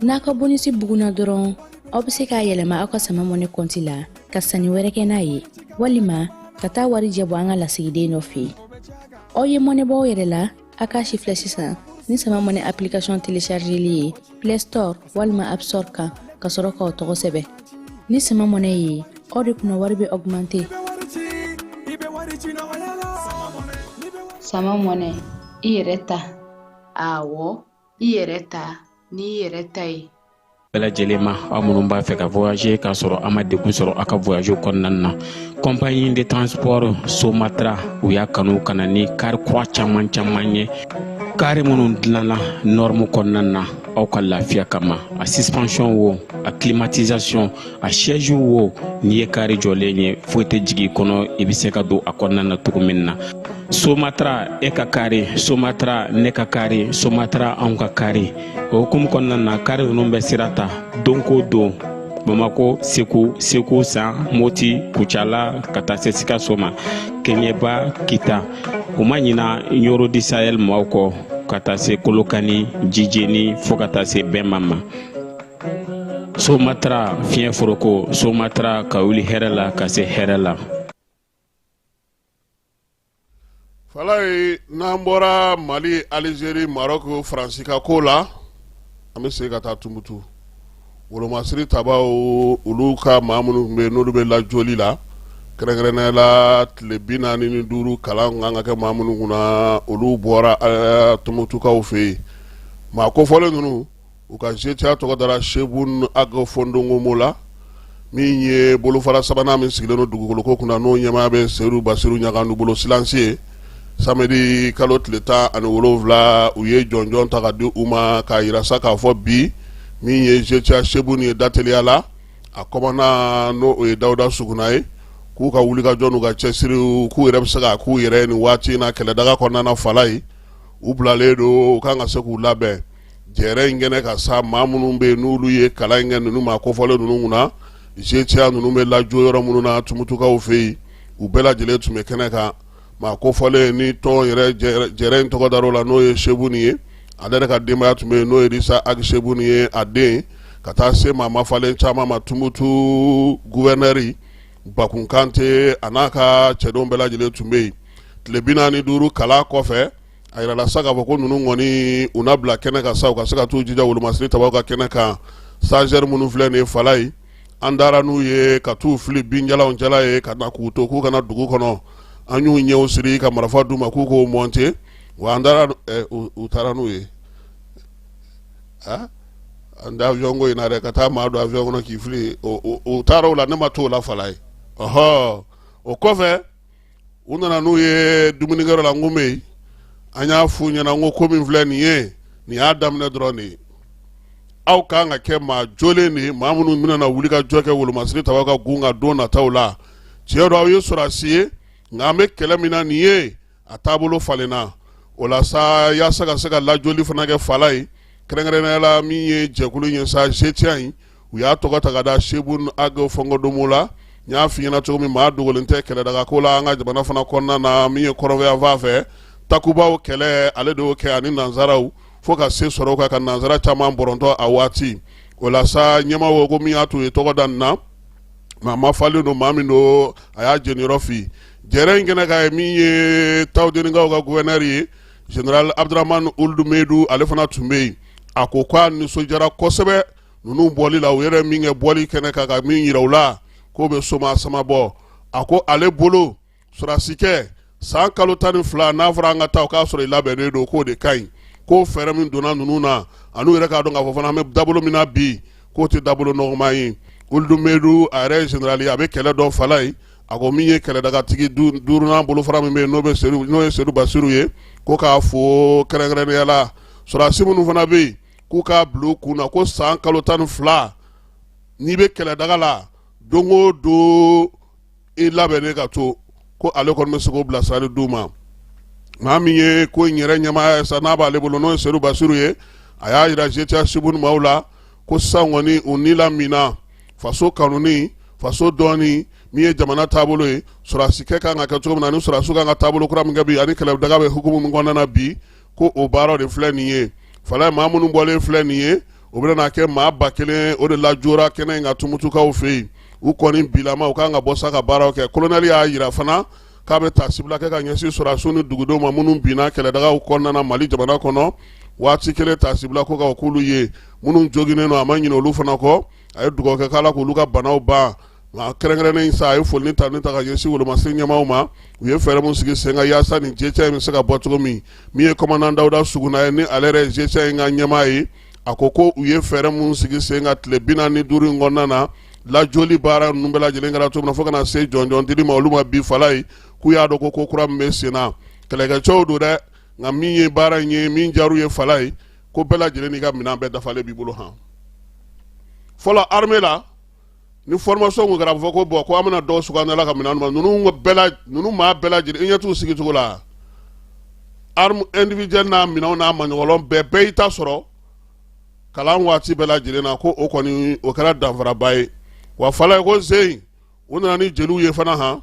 N'a ka bonisi bugunna dɔrɔn, aw bɛ se k'a yɛlɛma aw ka Sama Mɔnɛ kɔnti la ka sanni wɛrɛ kɛ n'a ye, walima ka taa warijɛ bɔ an ka lasigiden dɔ fɛ yen. Aw ye mɔnɛ bɔ aw yɛrɛ la, a k'a sifilɛ sisan ni Sama Mɔnɛ application téléchargeli ye Play Store walima App Store kan, ka sɔrɔ k'aw tɔgɔ sɛbɛn. Ni Sama Mɔnɛ ye, aw de kunna wari bɛ augmenter. Sama Mɔnɛ, i yɛrɛ ta. Awɔ, i yɛrɛ ta n'i yɛrɛ ta ye. Bɛɛ lajɛlen ma, aw minnu b'a fɛ ka voyager k'a sɔrɔ a ma degun sɔrɔ aw ka voyage kɔnɔna na, compagnie de transport Somatra, u y'a kanu ka na ni kari kura caman caman ye, kari minnu dilanna norme kɔnɔna na aw ka lafiya kama. A suspension wo, a climatisation, a siège wo, n'i ye kari jɔlen ye, foyi tɛ jigin i kɔnɔ, i bɛ se ka don a kɔnɔna na cogo min na. Somatra, e ka kari, Somatra, ne ka kari, Somatra, anw ka kari. O hukumu kɔnɔna na, kari ninnu bɛ sira ta don ko don Bamako, Segu, Segu San, Moti, Kucala, ka taa se Sikaso ma, Keɲeba, Kita. U ma ɲina Ɲoro di Sahel maaw kɔ, ka taa se Kolokani, Jijeni, fo ka taa se Bɛnma ma. Somatra, fiɲɛ foroko, Somatra, ka wuli hɛrɛ la ka se hɛrɛ la. Falaye, n'an bɔra Mali, Alizeri, Marɔku, Faransi ka ko la, an bɛ segin ka taa Tumutu. Wolomasiri tabaw, olu ka maa minnu tun bɛ yen, n'olu bɛ lajɔli la, kɛrɛnkɛrɛnnenya la tile 45 kalan kan ka kɛ maa minnu kunna, olu bɔra Tumutukaw fɛ yen. Maa kofɔlen ninnu, u ka GTA tɔgɔ dara Sebun Ag Fondongomo la, min ye bolofara sabanan min sigilen don dugukoloko kunna, n'o ɲɛmaaya bɛ Seyidu Basiru Ɲagandu bolo silansi ye. Samedi kalo tile 17, u ye jɔnjɔn ta ka di u ma, k'a yira sa k'a fɔ bi min ye GTA Sebun ye dateliya la, a commandant, n'o o ye Dawuda Suguna ye, k'u ka wulikajɔ n'u ka cɛsiriw, k'u yɛrɛ bɛ se k'a k'u yɛrɛ nin waati in na kɛlɛdaga kɔnɔna na. Falaye, u bilalen don, u kan ka se k'u labɛn jɛrɛ in kɛnɛ ka sa. Maa minnu bɛ yen, n'olu ye kalan in kɛ ninnu maa kofɔlen ninnu kunna, GTA ninnu bɛ lajɔ yɔrɔ minnu na Tumutukaw fɛ yen, u bɛɛ lajɛlen tun bɛ kɛnɛ kan. Maa kofɔlen ni tɔn yɛrɛ jɛrɛ in tɔgɔ dar'o la, n'o ye Sebuni ye, ale yɛrɛ ka denbaya tun bɛ yen, n'o ye Risa Ag Sebuni ye, a den, ka taa se maa mafalen caman ma. Tumutu guvɛnɛri Bakun Kante, a n'a ka cɛdenw bɛɛ lajɛlen tun bɛ yen. Tile 45 kalan kɔfɛ, a yirala sa k'a fɔ ko ninnu kɔni, u na bila kɛnɛ kan sa, u ka se ka t'u jija wolomasiri tabaw ka kɛnɛ kan. Stagiaire minnu filɛ nin ye, Falaye, an taara n'u ye ka t'u fili binjalanw cɛla ye, ka na k'u to k'u kana dugu kɔnɔ, an y'u ɲɛw siri ka marifa d'u ma k'u k'o monter. Wa an taara, u taara n'u ye an tɛ avion ko in na dɛ, ka taa maa don avion kɔnɔ k'i fili. U taara o la, ne ma t'o la, Falaye. Ɔhɔ, o kɔfɛ, u nana n'u ye dumunikɛyɔrɔ la. N ko bɛ an y'a f'u ɲɛna, n ko ko min filɛ nin ye, nin y'a daminɛ dɔrɔn de ye. Aw kan ka kɛ maa jolen de ye, maa minnu bɛna na wuli ka jɔ kɛ wolomasiri tabaw ka gun ka don nataw la. Tiɲɛ don, aw ye sɔrɔdasi ye, nka an bɛ kɛlɛ min na nin ye, a taabolo falenna. O la sa, yaasa ka se ka lajɔli fana kɛ, Falaye, kɛrɛnkɛrɛnnenya la min ye jɛkulu in ye sa, GTA in, u y'a tɔgɔ ta ka da Sebun Ag Fɔnkɔdomo la. N y'a f'i ɲɛna cogo min, maa dogolen tɛ kɛlɛdaga ko la an ka jamana fana kɔnɔna na. Min ye kɔrɔnfɛ fɛ takubaw kɛlɛ, ale de y'o kɛ ani nansaraw, fo ka se sɔrɔ ka nansara caman bɔrɔntɔ a waati. O la sa, ɲɛmaa ko min y'a to u ye tɔgɔ da nin na, maa mafalen don, maa min don, a y'a jeniyɔrɔ fin jɛrɛ in kɛnɛ kan ye. Min ye Tawudenikaw ka gouverneur ye, général Abdramane Ould Medu, ale fana tun bɛ yen. A ko k'a nisɔndiyara kosɛbɛ ninnu bɔli la, u yɛrɛ min kɛ bɔli kɛnɛ kan, ka min yira u la k'o bɛ soma sama bɔ. A ko ale bolo, sɔrɔdasikɛ san kalo 12, n'a fɔra an ka taa, o k'a sɔrɔ i labɛnnen don, k'o de ka ɲi. K'o fɛɛrɛ min donna ninnu na, an'u yɛrɛ k'a dɔn k'a fɔ fana an bɛ dabolo min na bi, k'o tɛ dabolo nɔgɔman ye. Ould Medu, a yɛrɛ ye général ye, a bɛ kɛlɛ dɔn, Falaye. A ko min ye kɛlɛdagatigi duurunan bolofara min bɛ yen, n'o ye Sedu Basiru ye, ko k'a fo kɛrɛnkɛrɛnnenya la. Sɔrɔdasi minnu fana bɛ yen, k'u k'a bila u kun na ko san kalo 12, n'i bɛ kɛlɛdaga la, don o don i labɛnnen ka to, ko ale kɔni bɛ se k'o bilasirali d'u ma. Maa min ye ko in yɛrɛ ɲɛmaaya ye sa, n'a b'ale bolo, n'o ye Sedu Basiru ye, a y'a yira GTA Sebun maaw la ko sisan kɔni, u ni lamina faso kanuni, faso dɔɔni, min ye jamana taabolo ye, sɔrɔdasikɛ kan ka kɛ cogo min na, ani sɔrɔdasiw kan ka taabolo kura min kɛ bi, ani kɛlɛdaga bɛ hukumu min kɔnɔna na bi. Ko o baara de filɛ nin ye Falaye, maa minnu bɔlen filɛ nin ye, o bɛna n'a kɛ maa 1000 o de lajɔra kɛnɛ in kan Tumutukaw fɛ yen. U kɔni bilama u kan ka bɔ sa ka baaraw kɛ. Kolonɛli y'a jira fana k'a bɛ taasibila kɛ ka ɲɛsin sɔrɔdasiw ni dugudenw ma minnu binna kɛlɛdagaw kɔnɔna na Mali jamana kɔnɔ. Waati kelen taasibila ko ka k'olu ye, minnu joginnen don, a ma ɲinɛ olu fana kɔ. A ye dugawu kɛ k'Ala k'olu ka banaw ban. Nka kɛrɛnkɛrɛnnen sa, a ye foli ni tanuni ta ka ɲɛsin wolomasiri ɲɛmaaw ma, u ye fɛɛrɛ min sigi sen kan yaasa nin GIA in bɛ se ka bɔ cogo min. Min ye commandant Dawuda Suguna ye, ni ale yɛrɛ ye GIA in ka ɲɛmaa ye, a ko ko u ye fɛɛrɛ min sigi sen kan tile 45 in kɔnɔna na, lajɔli baara ninnu bɛɛ lajɛlen kɛra cogo min na fo ka na se jɔnjɔn dili ma olu ma bi Falaye, k'u y'a dɔn ko ko kura min bɛ sen na, kɛlɛkɛcɛw don dɛ. Nka min ye baara in ye, min diyar'u ye Falaye, ko bɛɛ lajɛlen n'i ka minɛn bɛɛ dafalen b'i bolo. Han, fɔlɔ armée la, ni formation kun kɛra, a bɛ fɔ ko bon, ko an bɛna dɔw sugandi la ka minɛn ma. Ninnu bɛɛ la, ninnu maa bɛɛ lajɛlen, i ɲɛ t'u sigi cogo la, arme individuelle n'a minɛnw n'a maɲɔgɔlɔn bɛɛ, bɛɛ y'i ta sɔrɔ kalan waati bɛɛ lajɛlen na. Ko o kɔni o kɛra danfaraba ye. Wa Falaye, ko sen u nana ni jeliw ye fana. Han,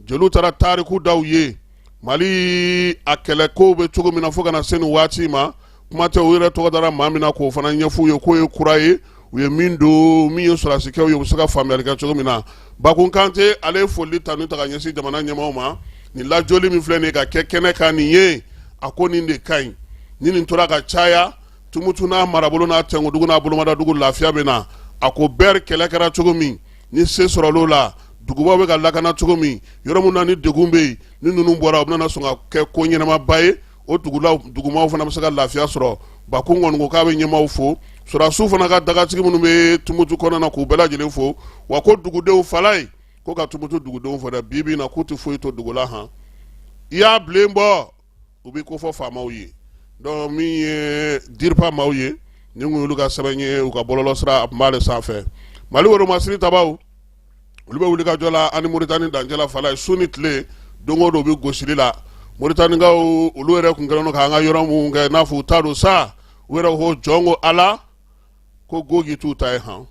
jeliw taara tariku da u ye, Mali a kɛlɛkow bɛ cogo min na fo ka na se nin waati ma. Kuma tɛ u yɛrɛ tɔgɔ dara maa min na, k'o fana ɲɛf'u ye k'o ye kura ye, u ye min don, min ye sɔrɔdasikɛw ye, u bɛ se ka faamuyali kɛ cogo min na. Bakun Kante, ale ye foli tanu ta ka ɲɛsin jamana ɲɛmaaw ma. Nin lajɔli min filɛ nin ye ka kɛ kɛnɛ kan nin ye, a ko nin de ka ɲi. Ni nin tora ka caya, Tumutu n'a marabolo n'a tɛnkudugu n'a bolomadadugu, lafiya bɛ na. A ko bɛɛ kɛlɛ kɛra cogo min, ni se sɔrɔl'o la, dugubaw bɛ ka lakana cogo min, yɔrɔ min na ni degun bɛ yen, ni ninnu bɔra, u bɛna sɔn ka kɛ ko ɲɛnamaba ye, o dugumaw fana bɛ se ka lafiya sɔrɔ. Bakun kɔni ko k'a bɛ ɲɛmaaw fo, sɔrɔdasiw fana ka dagatigi minnu bɛ Tumutu kɔnɔna na, k'u bɛɛ lajɛlen fo. Wa ko dugudenw Falaye, ko ka Tumutu dugudenw fo dɛ, bi bi in na k'u tɛ foyi to dugu la. Han, i y'a bilen bɔ, u bɛ ko fɔ faamaw ye. Donc min ye DIRPA maaw ye, nin kun y'olu ka sɛbɛn ye, u ka bɔlɔlɔ sira a tun b'ale sanfɛ. Mali woromasiri tabaw, olu bɛ wuli ka jɔ la ani Moritani dancɛ la Falaye, su ni tile, don o don u bɛ gosili la. Moritanikaw, olu yɛrɛ kun kɛlen don k'an ka yɔrɔ minnu kɛ n'a fɔ u ta don sa, u yɛrɛ ko jɔn ko Ala ko Gogi t'u ta ye. Han,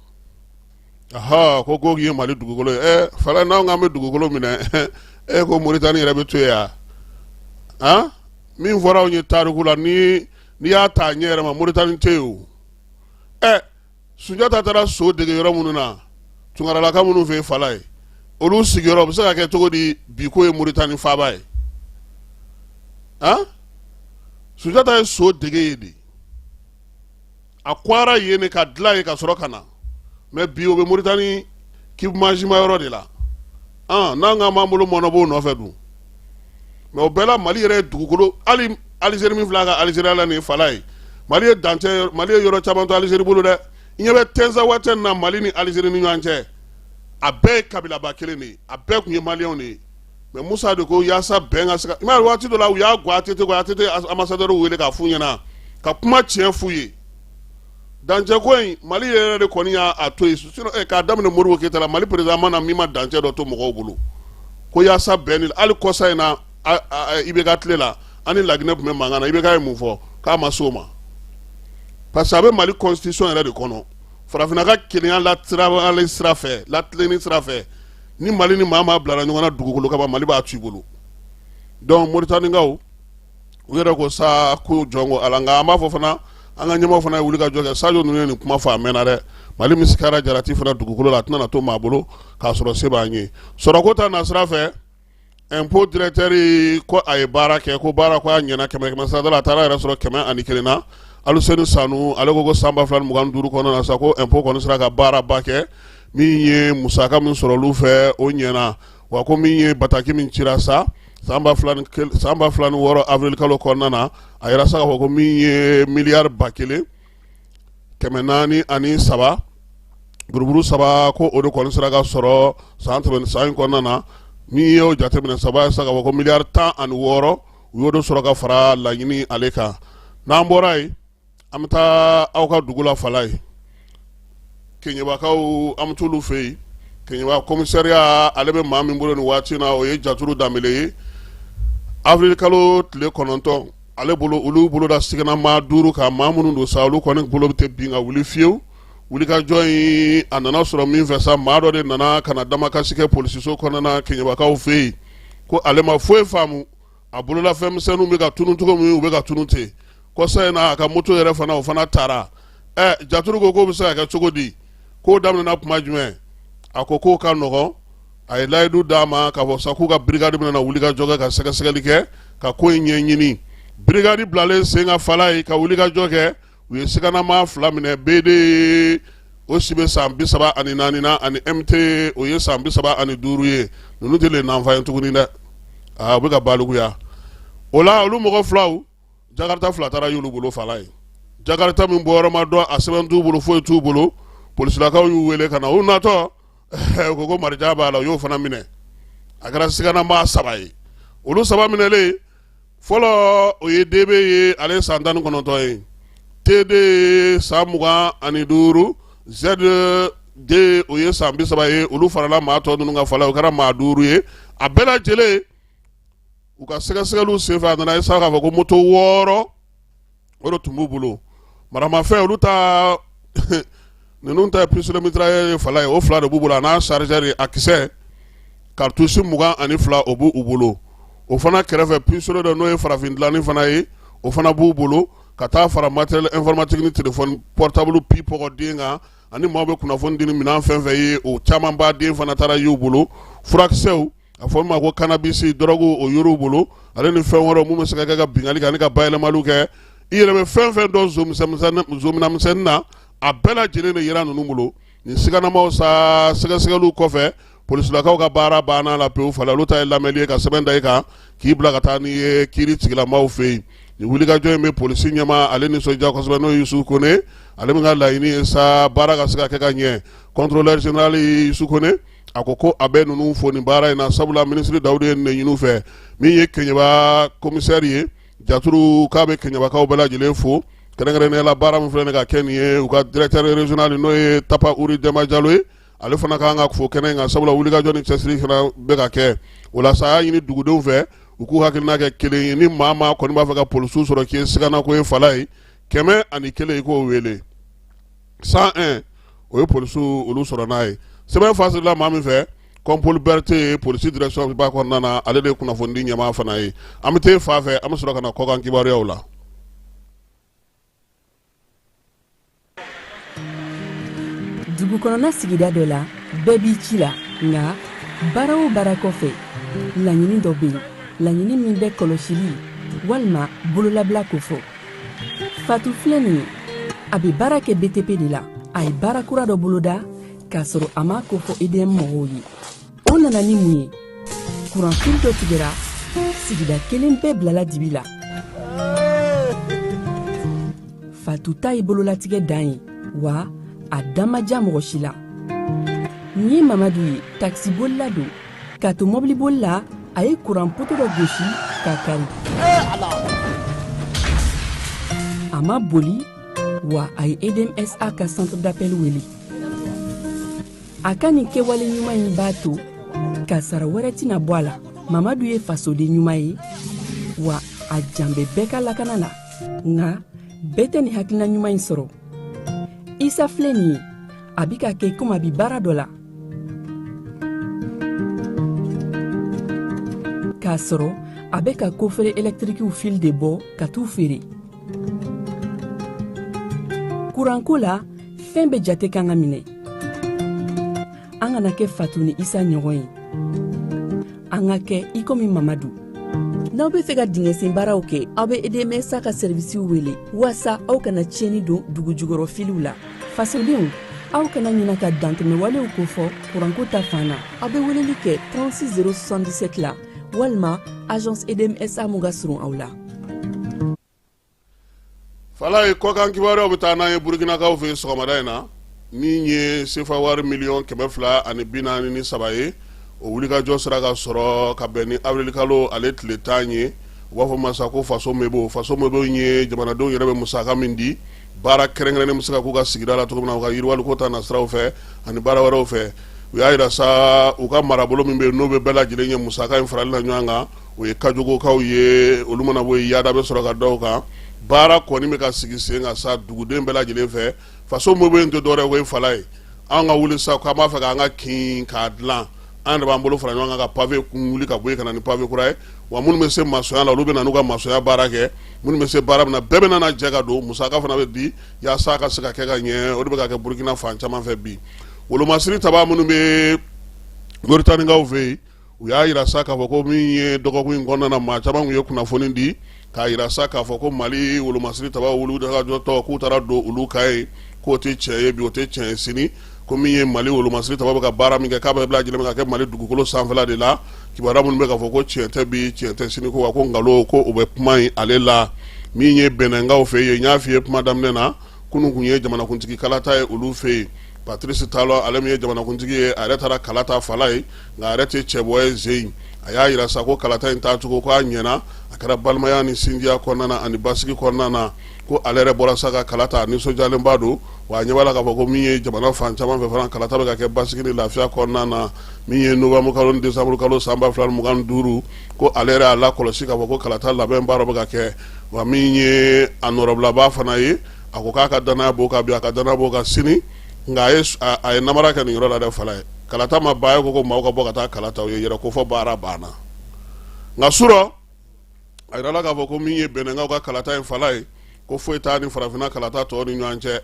aha, ko Gogi ye Mali dugukolo ye. Ɛ Falaye, n'anw k'an bɛ dugukolo minɛ, e ko Moritani yɛrɛ bɛ to yen yan. Han, min fɔra anw ye tariku la, ni n'i y'a ta a ɲɛ yɛrɛ ma, Moritani tɛ yen o. Ɛ Sunjata taara so dege yɔrɔ minnu na, Tunkaralaka minnu fɛ yen Falaye, olu sigiyɔrɔ bɛ se ka kɛ cogo di bi ko ye Moritani faaba ye? Han, Sunjata ye so dege yen de, a kwara yen de ka dilan yen ka sɔrɔ ka na. Mais bi o bɛ Moritani kibamajima yɔrɔ de la. N'an k'an b'an bolo mɔnɔbɔ nɔfɛ dun. Mais o bɛɛ la, Mali yɛrɛ ye dugukolo, hali Alizeri min filɛ a ka Alizeriya la nin ye Falaye, Mali ye dancɛ, Mali ye yɔrɔ caman to Alizeri bolo dɛ. I ɲɛ bɛ Tɛnzawatɛn na, Mali ni Alizeri ni ɲɔgɔn cɛ, a bɛɛ ye kabilaba kelen de ye, a bɛɛ tun ye maliyɛnw de ye. Mais Musa de ko yaasa bɛn ka se ka, i m'a ye waati dɔ la u y'a gɔ ATT kɔ, ATT ambassadeur wele k'a f'u ɲɛna ka kuma tiɲɛ f'u ye. Dancɛ ko in, Mali yɛrɛ de kɔni y'a to yen. Sinon k'a daminɛ Modibo Keyita la, Mali président ma na min ma dancɛ dɔ to mɔgɔw bolo ko yaasa bɛn ni. Hali kɔsa in na, IBK tile la, an ni Laginɛ tun bɛ mankan na, IBK ye mun fɔ? K'a ma s'o ma, parce que a bɛ Mali constitution yɛrɛ de kɔnɔ, farafinna ka kelenya latirali sira fɛ, latilenni sira fɛ, ni Mali ni maa maa bilara ɲɔgɔn na dugukolo kama, Mali b'a to i bolo. Donc Moritanikaw, u yɛrɛ ko sa ko jɔn ko Ala. Nka an b'a fɔ fana, an ka ɲɛmaaw fana ye wuli ka jɔ kɛ. Sajo ninnu ye nin kuma fɔ a mɛnna dɛ. Mali min sikara jarati fana dugukolo la, a tɛna to maa bolo k'a sɔrɔ se b'an ye. Sɔrɔko ta nasira fɛ, impôt directeur ko a ye baara kɛ, ko baara ko a ɲɛna kɛmɛ kɛmɛ sarada la, a taara yɛrɛ sɔrɔ 101 na. Aluseni Sanu, ale ko ko san 2025 kɔnɔna na sa, ko impôt kɔni sera ka baaraba kɛ. Min ye musaka min sɔrɔ olu fɛ, o ɲɛna. Wa ko min ye bataki min cira sa san 2006 avril kalo kɔnɔna na, a yɛrɛ sa k'a fɔ ko min ye miliyari 1403 buruburu saba, ko o de kɔni sera ka sɔrɔ san tɛmɛn san in kɔnɔna na. Min ye o jateminɛ saba ye sa k'a fɔ ko miliyari 16, u y'o de sɔrɔ ka fara laɲini ale kan. N'an bɔra yen, an bɛ taa aw ka dugu la Falaye, Keɲebakaw, an bɛ t'olu fɛ yen. Keɲeba commissariat, ale bɛ maa min bolo nin waati na, o ye Jaturu Danbele ye. Avril kalo tile 9, ale bolo, olu bolo da sigana maa duuru kan, maa minnu don sa, olu kɔni bolo tɛ bin ka wuli fiyewu. Wulikajɔ in, a nana sɔrɔ min fɛ sa, maa dɔ de nana ka na damakasi kɛ polisiso kɔnɔna Keɲebakaw fɛ yen, ko ale ma foyi faamu, a bololafɛn misɛnninw bɛ ka tunun cogo min, u bɛ ka tunun ten. Kɔsa in na a ka moto yɛrɛ fana, o fana taara. Ɛ, Jaturu ko k'o bɛ se ka kɛ cogo di? K'o daminɛna kuma jumɛn? A ko k'o ka nɔgɔn. A ye layidu d'a ma k'a fɔ sa k'u ka brigade bɛna wulikajɔ kɛ ka sɛgɛsɛgɛli kɛ ka ko in ɲɛɲini. Brigade bilalen sen kan Falaye ka wulikajɔ kɛ, u ye siganamaa fila minɛ, BD, o si bɛ san 34 na, ani MT, o ye san 35 ye. Ninnu tɛ le nanfa ye tuguni dɛ, aa, u bɛ ka balikuya. O la, olu mɔgɔ filaw, jakarta fila taara y'olu bolo Falaye. Jakarta min bɔyɔrɔ ma dɔn, a sɛbɛn t'u bolo, foyi t'u bolo. Polisilakaw y'u wele ka na. U natɔ, u ko ko marija b'a la, u y'o fana minɛ. A kɛra siganamaa saba ye. Olu saba minɛlen, fɔlɔ, o ye DB ye, ale ye san 19 ye, TD ye san 25, ZD, o ye san 30 ye. Olu farala maa tɔ ninnu kan Falaye, o kɛra maa duuru ye. A bɛɛ lajɛlen, u ka sɛgɛsɛgɛliw senfɛ, a nana ye sa k'a fɔ ko moto wɔɔrɔ, o de tun b'u bolo. Maramafɛn, olu ta ninnu ta ye pistolet mitrailleur ye Falaye, o fila de b'u bolo, a n'a chargeur, a kisɛ, cartouche 22, o b'u bolo. O fana kɛrɛfɛ, pistolet dɔ, n'o ye farafin dilanni fana ye, o fana b'u bolo, ka taa fara matériel informatique ni téléphone portable pi pɔgɔden kan, ani maaw bɛ kunnafoni di ni minɛn fɛn fɛn ye, o camanba den fana taara y'u bolo. Furakisɛw, a fɔ min ma ko cannabis, drogue, o yer'u bolo, ale ni fɛn wɛrɛw mun bɛ se ka kɛ ka binkanni kɛ ani ka bayɛlɛmaliw kɛ. I yɛrɛ bɛ fɛn fɛn dɔn zominamisɛnnin na, a bɛɛ lajɛlen de yera ninnu bolo. Nin siganamaw sa, sɛgɛsɛgɛliw kɔfɛ, polisilakaw ka baara banna la pewu Falaye. Olu ta ye lamɛnli ye ka sɛbɛn da i kan k'i bila ka taa n'i ye kiiri tigilamaaw fɛ yen. Nin wulikajɔ in bɛ polisi ɲɛmaa ale nisɔndiya kosɛbɛ, n'o ye Yusu Kone. Ale min ka laɲini ye sa baara ka se ka kɛ ka ɲɛ. Contrôleur général Yusu Kone, a ko ko a bɛ ninnu fo nin baara in na, sabula minisiri Dawudu ye nin de ɲini u fɛ. Min ye Keɲeba commissaire ye, Jaturu, k'a bɛ Keɲebakaw bɛɛ lajɛlen fo, kɛrɛnkɛrɛnnenya la baara min filɛ nin ka kɛ nin ye. U ka directeur régional, n'o ye Tapa Uri Dɛnba Jalo ye, ale fana ka kan ka fo kɛnɛ in kan, sabula wulikajɔ ni cɛsiri fana bɛ ka kɛ. O la sa, a y'a ɲini dugudenw fɛ u k'u hakilina kɛ kelen ye. Ni maa maa kɔni b'a fɛ ka polisiw sɔrɔ k'i ye siganako ye Falaye, 101, i k'o wele, 101, o ye polisiw olu sɔrɔ n'a ye. Sɛbɛn fasirila maa min fɛ, Kɔnpoli Berete ye, polisi direction ba kɔnɔna na, ale de ye kunnafonidi ɲɛmaa fana ye. An bɛ taa fan fɛ, an bɛ sɔrɔ ka na kɔkan kibaruyaw la. Dugu kɔnɔna sigida dɔ la, bɛɛ b'i ci la, nka baara o baara kɔfɛ, laɲini dɔ bɛ yen, laɲini min bɛ kɔlɔsili walima bololabila kofɔ. Fatu filɛ nin ye, a bɛ baara kɛ BTP de la. A ye baara kura dɔ boloda k'a sɔrɔ a m'a kofɔ EDM mɔgɔw ye. O nana ni mun ye? Kuranfili dɔ tigɛra, sigida kelen bɛɛ bilala dibi la. Fatu ta ye bololatigɛ dan ye, wa a da ma diya mɔgɔ si la. Nin ye Mamadu ye, takisibolila don. K'a to mɔbiliboli la, a ye kuran poto dɔ gosi k'a kari. A ma boli, wa a ye EDMSA ka centre d'appel wele. A ka nin kɛwale ɲuman in b'a to kasara wɛrɛ tɛna bɔ a la. Mamadu ye fasoden ɲuman ye, wa a jan bɛ bɛɛ ka lakana la. Nka bɛɛ tɛ nin hakilina ɲuman in sɔrɔ. Isa filɛ nin ye, a bɛ ka kɛ komi a bɛ baara dɔ la, k'a sɔrɔ a bɛ ka kofere ɛlɛtirikiw fili de bɔ ka t'u feere. Kuranko la, fɛn bɛɛ jate kan ka minɛ. An kana kɛ Fatu ni Isa ɲɔgɔn ye, an ka kɛ i komi Mamadu. N'aw bɛ fɛ ka dingɛsen baaraw kɛ, aw bɛ EDMSA ka sɛrivisiw wele waasa aw kana tiɲɛni don dugujukɔrɔ filiw la. Fasodenw, aw kana ɲina ka dantɛmɛwalew kofɔ kuranko ta fan na. Aw bɛ weleli kɛ 36 077 la walima agence EDMSA mun ka surun aw la. Falaye, kɔkan kibaruyaw bɛ taa n'an ye Burukinakaw fɛ yen sɔgɔmada in na. Min ye sefa wari miliyɔn 243 ye, o wulikajɔ sera ka sɔrɔ ka bɛn ni awirilikalo ale tile 10 ye. U b'a fɔ masa ko faso mebo. Faso mebo in ye jamanadenw yɛrɛ bɛ musaka min di, baara kɛrɛnkɛrɛnnen bɛ se ka k'u ka sigida la cogo min na, u ka yiriwaliko ta nasiraw fɛ ani baara wɛrɛw fɛ. U y'a jira sa, u ka marabolo min bɛ yen, n'o bɛ bɛɛ lajɛlen ye musaka in farali la ɲɔgɔn kan, o ye Kajogokaw ye. Olu mana bɔ yen, Yada bɛ sɔrɔ ka da o kan. Baara kɔni bɛ ka sigi sen kan sa duguden bɛɛ lajɛlen fɛ. Faso mebo in tɛ dɔwɛrɛ ye, Falaye. An ka wuli sa k'an b'a fɛ k'an ka kin k'a dilan. An yɛrɛ b'an bolo fara ɲɔgɔn kan ka pavé kun wuli ka bɔ yen ka na ni pavé kura ye. Wa minnu bɛ se masɔnya la, olu bɛ na n'u ka masɔnya baara kɛ. Minnu bɛ se baara min na, bɛɛ bɛ na jɛ ka don. Musaka fana bɛ di yaasa a ka se ka kɛ ka ɲɛ. O de bɛ ka kɛ Burukina fan caman fɛ bi. Wolomasiri tabaa minnu bɛ Moritanikaw fɛ yen, u y'a jira sa k'a fɔ ko min ye dɔgɔkun in kɔnɔna na, maa caman tun ye kunnafoni di k'a jira sa k'a fɔ ko Mali wolomasiri tabaa wulikajɔtɔ k'u taara don olu kan yen, k'o tɛ tiɲɛ ye bi, o tɛ tiɲɛ ye sini, ko min ye Mali wolomasiri tabaa bɛ ka baara min kɛ, k'a bɛɛ lajɛlen bɛ ka kɛ Mali dugukolo sanfɛla de la. Kibaruya minnu bɛ k'a fɔ ko tiɲɛ tɛ bi, tiɲɛ tɛ sini, ko wa ko nkalon, ko o bɛ kuma in ale la. Min ye Bɛnɛnkaw fɛ yen, n y'a f'i ye kuma daminɛ na, kunun tun ye jamanakuntigi kalata ye olu fɛ yen. Patrice Talon, ale min ye jamanakuntigi ye, a yɛrɛ taara kala ta fala ye, nka a yɛrɛ tɛ cɛbɔ ye zen. A y'a jira sa ko kalata in taacogo ko a ɲɛna, a kɛra balimaya ni sinjiya kɔnɔna na ani basigi kɔnɔna na, ko ale yɛrɛ bɔra sa ka kala ta, nisɔndiyalenba don. Wa a ɲɛ b'a la k'a fɔ ko min ye jamana fan caman fɛ fana, kalata bɛ ka kɛ basigi ni lafiya kɔnɔna na. Min ye novembre kalo ni décembre kalo san 2025, ko ale yɛrɛ y'a lakɔlɔsi k'a fɔ ko kalata labɛn baara bɛ ka kɛ. Wa min ye a nɔrɔbilabaa fana ye, a ko k'a ka danaya b'o kan bi, a ka danaya b'o kan sini. Nka a ye namara kɛ nin yɔrɔ la dɛ, fala ye kalata ma ban, ko maaw ka bɔ ka taa kala ta, u ye yɛrɛ ko fɔ baara banna. Nka surɔ, a yirala k'a fɔ ko min ye Bɛnɛnkaw ka kalata in fala ye, ko foyi t'a ni farafinna kalata tɔw ni ɲɔgɔn cɛ.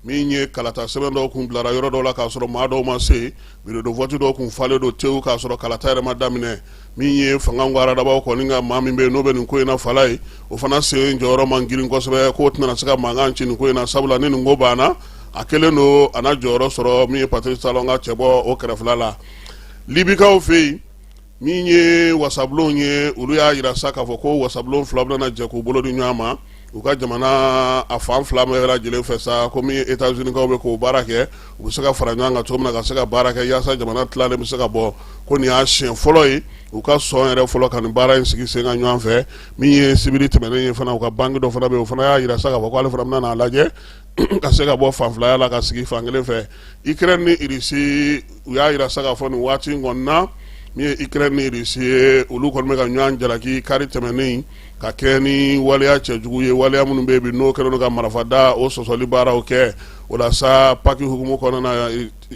Min ye kalata sɛbɛn dɔw kun bilara yɔrɔ dɔw la k'a sɔrɔ maa dɔw ma se, bureau de vote dɔw kun falen don tewu k'a sɔrɔ kalata yɛrɛ ma daminɛ. Min ye fanga aradabaw kɔni ka maa min bɛ yen n'o bɛ nin ko in na fala ye, o fana sen jɔyɔrɔ man girin kosɛbɛ, k'o tɛna se ka mankan ci nin ko in na, sabula ni nin ko banna, a kɛlen don a na jɔyɔrɔ sɔrɔ. Min ye Patrice Talon ka cɛbɔ o kɛrɛfɛla la, Libikaw fɛ yen, min ye wasabulon ye, olu y'a jira sa k'a fɔ ko wasabulon fila bɛna jɛ k'u bolo di ɲɔgɔn ma u ka jamana a fan fila bɛɛ lajɛlen fɛ sa, ko min ye États-Unis-kaw bɛ k'o baara kɛ, u bɛ se ka fara ɲɔgɔn kan cogo min na ka se ka baara kɛ yaasa jamana tilalen bɛ se ka bɔ. Ko nin y'a siɲɛ fɔlɔ ye u ka sɔn yɛrɛ fɔlɔ ka nin baara in sigi sen kan ɲɔgɔn fɛ. Min ye sibiri tɛmɛnen ye fana, u ka banque dɔ fana bɛ yen, o fana y'a jira sa k'a fɔ k'ale fana bɛna n'a lajɛ ka se ka bɔ fan filaya la ka sigi fan kelen fɛ. Ukraine ni Russie, u y'a jira sa k'a fɔ nin waati in kɔni na, min ye Ukraine ni Russie ye, olu kɔni bɛ ka ɲɔgɔn jalaki kari tɛmɛnen ka kɛ ni waleya cɛjugu ye, waleya minnu bɛ yen bi n'o kɛlen don ka marifada o sɔsɔli baaraw kɛ. O la sa, Pâques hukumu kɔnɔna na,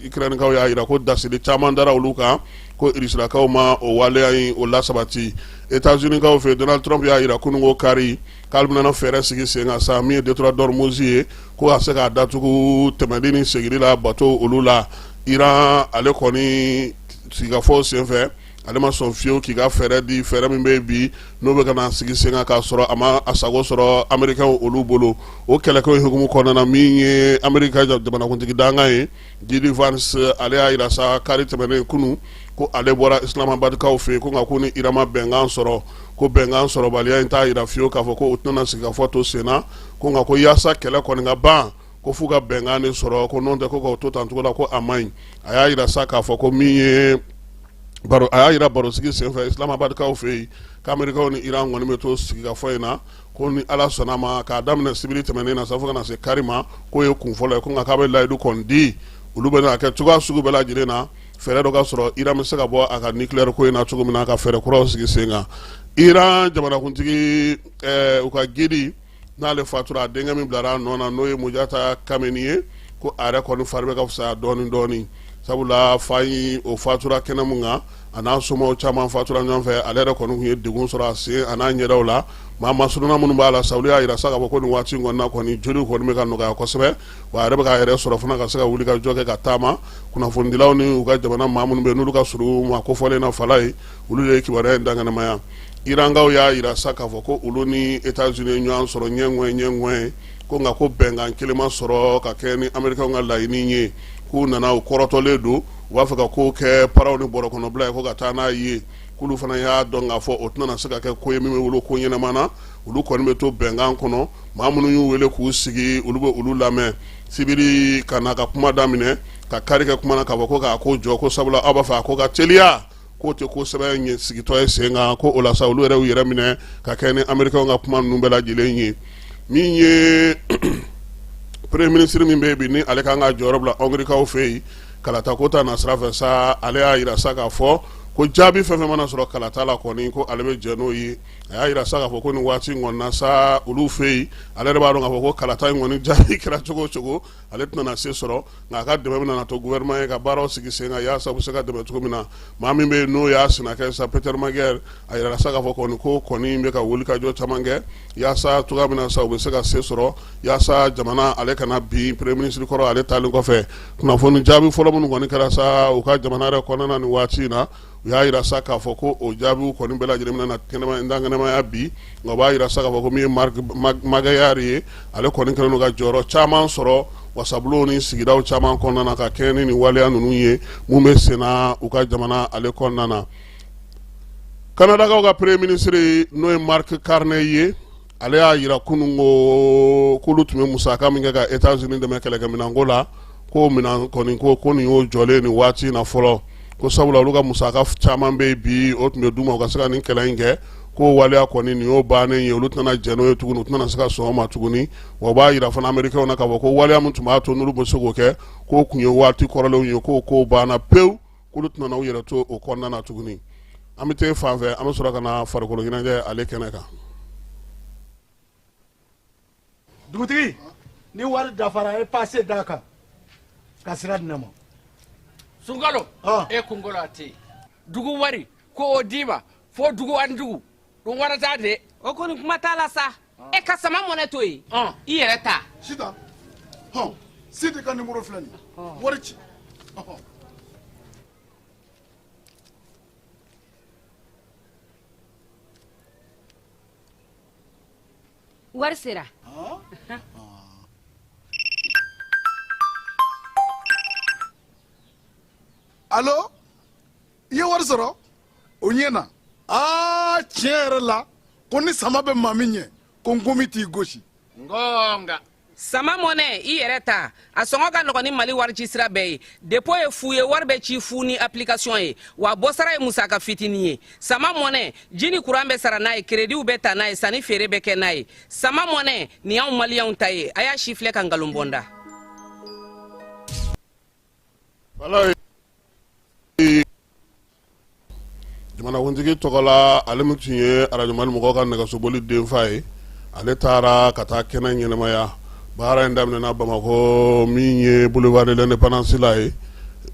Ukrainekaw y'a jira ko dasili caman dara olu kan, ko Rusilakaw ma o waleya in o lasabati. États-Unis-kaw fɛ, Donald Trump y'a jira kununko kari k'ale bɛna fɛɛrɛ sigi sen kan sa, min ye détroit d'Ormuz ye, ko ka se k'a datugu tɛmɛli ni seginni la bateau olu la. Iran, ale kɔni sigikafɔ senfɛ, ale ma sɔn fiyewu k'i ka fɛɛrɛ di, fɛɛrɛ min bɛ bi n'o bɛ ka na sigi sen kan k'a sɔrɔ a ma a sago sɔrɔ Américains olu bolo. O kɛlɛko in hukumu kɔnɔna na, min ye Amérique ka jamanakuntigi dankan ye, JD Vance, ale y'a jira sa kari tɛmɛnen kunun ko ale bɔra Islamabadkaw fɛ yen, ko nka ko ni Iran ma bɛnkan sɔrɔ, ko bɛnkan sɔrɔbaliya in t'a jira fiyewu k'a fɔ ko u tɛna sigikafɔ to sen na, ko nka ko yaasa kɛlɛ kɔni ka ban, ko f'u ka bɛnkan de sɔrɔ, ko n'o tɛ ko k'o to tan cogo la, ko a man ɲi. A y'a jira sa k'a fɔ ko min ye baro, a y'a jira barosigi senfɛ Islamabadkaw fɛ yen, k'Amerikaw ni Iran kɔni bɛ to sigikafɔ in na, ko ni Ala sɔnna ma, k'a daminɛ sibiri tɛmɛnen na sa fo ka na se kari ma, k'o ye kun fɔlɔ ye, ko nka k'a bɛ layidu kɔni di, olu bɛna kɛ cogoya sugu bɛɛ lajɛlen na, fɛɛrɛ dɔ ka sɔrɔ Iran bɛ se ka bɔ a ka nucléaire ko in na cogo min na, ka fɛɛrɛ kuraw sigi sen kan. Iran jamanakuntigi, u ka guide, n'ale fatura, a denkɛ min bilara a nɔ na, n'o ye Mojtaba Kameni ye, ko a yɛrɛ kɔni fari bɛ ka fisaya dɔɔnin dɔɔnin, sabula fa in o fatura kɛnɛ min kan, a n'a somaw caman fatura ɲɔgɔn fɛ. Ale yɛrɛ kɔni tun ye degun sɔrɔ a sen a n'a ɲɛdaw la. Maa masurunna minnu b'a la sa, olu y'a jira sa k'a fɔ ko nin waati in kɔni na kɔni, joliw kɔni bɛ ka nɔgɔya kosɛbɛ, wa a yɛrɛ bɛ k'a yɛrɛ sɔrɔ fana ka se ka wuli ka jɔ kɛ ka taama. Kunnafonidilaw ni u ka jamana maa minnu bɛ yen n'olu ka surun maa kofɔlen na fala ye, olu de ye kibaruya in dankɛnɛmaya. Irankaw y'a jira sa k'a fɔ ko olu ni États-Unis ye ɲɔgɔn sɔrɔ ɲɛ ŋɔɲɛ, ko nka ko bɛnkan kelen ma sɔrɔ ka kɛ ni Américains ka laɲini ye, k'u nana u kɔrɔtɔlen don, u b'a fɛ ka ko kɛ paraw ni bɔrɔ kɔnɔbila ye ko ka taa n'a ye, k'olu fana y'a dɔn k'a fɔ o tɛna se ka kɛ ko ye min bɛ wolo ko ɲɛnama na. Olu kɔni bɛ to bɛnkan kɔnɔ. Maa minnu y'u wele k'u sigi, olu bɛ olu lamɛn sibiri ka na ka kuma daminɛ ka kari kɛ kuma na k'a fɔ ko k'a ko jɔ, ko sabula aw b'a fɛ a ko ka teliya, k'o tɛ ko sɛbɛ ɲɛ sigitɔ ye sen kan. Ko o la sa, olu yɛrɛ y'u yɛrɛ minɛ ka kɛ ni Américains ka kuma ninnu bɛɛ lajɛlen ye. Min ye premier ministre min bɛ yen bi, ni ale kan ka jɔyɔrɔ bila Hongriekaw fɛ yen kalata ko ta nasira fɛ sa, ale y'a jira sa k'a fɔ ko jaabi fɛn fɛn mana sɔrɔ kalata la kɔni ko ale bɛ jɛn n'o ye. A y'a jira sa k'a fɔ ko nin waati in kɔni na sa olu fɛ yen, ale yɛrɛ b'a dɔn k'a fɔ ko kalata in kɔni jaabi kɛra cogo o cogo, ale tɛna na se sɔrɔ, nka a ka dɛmɛ bɛna na to gouvernement ye ka baaraw sigi sen kan yaasa u bɛ se ka dɛmɛ cogo min na. Maa min bɛ yen n'o y'a sina kɛ sa, Peter Magyar, a yirala sa k'a fɔ kɔni ko kɔni bɛ ka wulikajɔ caman kɛ yaasa cogoya min na sa u bɛ se ka se sɔrɔ yaasa jamana ale kana bin premier ministre kɔrɔ ale taalen kɔfɛ. Kunnafoni jaabi fɔlɔ minnu kɔni kɛra sa u ka jamana yɛrɛ kɔnɔna na nin waati in na, u y'a jira sa k'a fɔ ko o jaabiw kɔni bɛɛ lajɛlen bɛna na dankɛnɛmaya bi, nka u b'a jira sa k'a fɔ ko min ye Marc Magyar ye, ale kɔni kɛlen don ka jɔyɔrɔ caman sɔrɔ wasabulon ni sigidaw caman kɔnɔna na ka kɛɲɛ ni nin waleya ninnu ye mun bɛ senna u ka jamana ale kɔnɔna na. Kanadakaw ka premier ministre n'o ye Marc Carney ye, ale y'a jira kunun ko k'olu tun bɛ musaka min kɛ ka États-Unis dɛmɛ kɛlɛkɛminɛnko la, ko minɛn kɔni ko nin y'o jɔlen nin waati in na fɔlɔ, ko sabula olu ka musaka caman bɛ yen bi o tun bɛ d'u ma u ka se ka nin kɛlɛ in kɛ, ko waleya kɔni nin y'o bannen ye, olu tɛna jɛn n'o ye tuguni, u tɛna se ka sɔn o ma tuguni. Wa u b'a jira fana Américains na k'a fɔ ko waleya min tun b'a to n'olu bɛ se k'o kɛ, k'o tun ye waati kɔrɔlenw ye, k'o ko banna pewu, k'olu tɛna n'u yɛrɛ to o kɔnɔna na tuguni. An bɛ taa fan fɛ, an bɛ sɔrɔ ka na farikolo ɲɛnajɛ ale kɛnɛ kan. Dugutigi, ni wari dafara, e pase d'a kan ka sira di ne ma. Sunkalo, e kunkolo a tɛ yen. Dugu wari ko o d'i ma fo dugu ani dugu dun wara t'a de. O kɔni kuma t'a la sa. E ka sama mɔnɛ to yen, i yɛrɛ ta. Sitan, hɔn, Sidi ka nimoro filɛ nin ye, wari ci. Wari sera. Alo, i ye wari sɔrɔ? O ɲɛna. Aa, tiɲɛ yɛrɛ la, ko ni sama bɛ maa min ɲɛ, ko nkomi t'i gosi. Ngonga. Sama mɔnɛ, i yɛrɛ ta, a sɔngɔ ka nɔgɔn ni Mali warici sira bɛɛ ye. Dépôt ye fu ye, wari bɛ ci fu ni application ye, wa bɔsara ye musaka fitinin ye. Sama mɔnɛ, ji ni kuran bɛ sara n'a ye, créditw bɛ ta n'a ye, sanni feere bɛ kɛ n'a ye. Sama mɔnɛ, nin y'anw maliyɛnw ta ye. A y'a si filɛ ka nkalon bɔ n da. Walayi, jamanakuntigi tɔgɔ la, ale min tun ye arajo Mali mɔgɔw ka nɛgɛsoboli denfa ye, ale taara ka taa kɛnɛ ɲɛnamaya. Baara in daminɛna Bamakɔ min ye boulevard de l'indépendance la ye.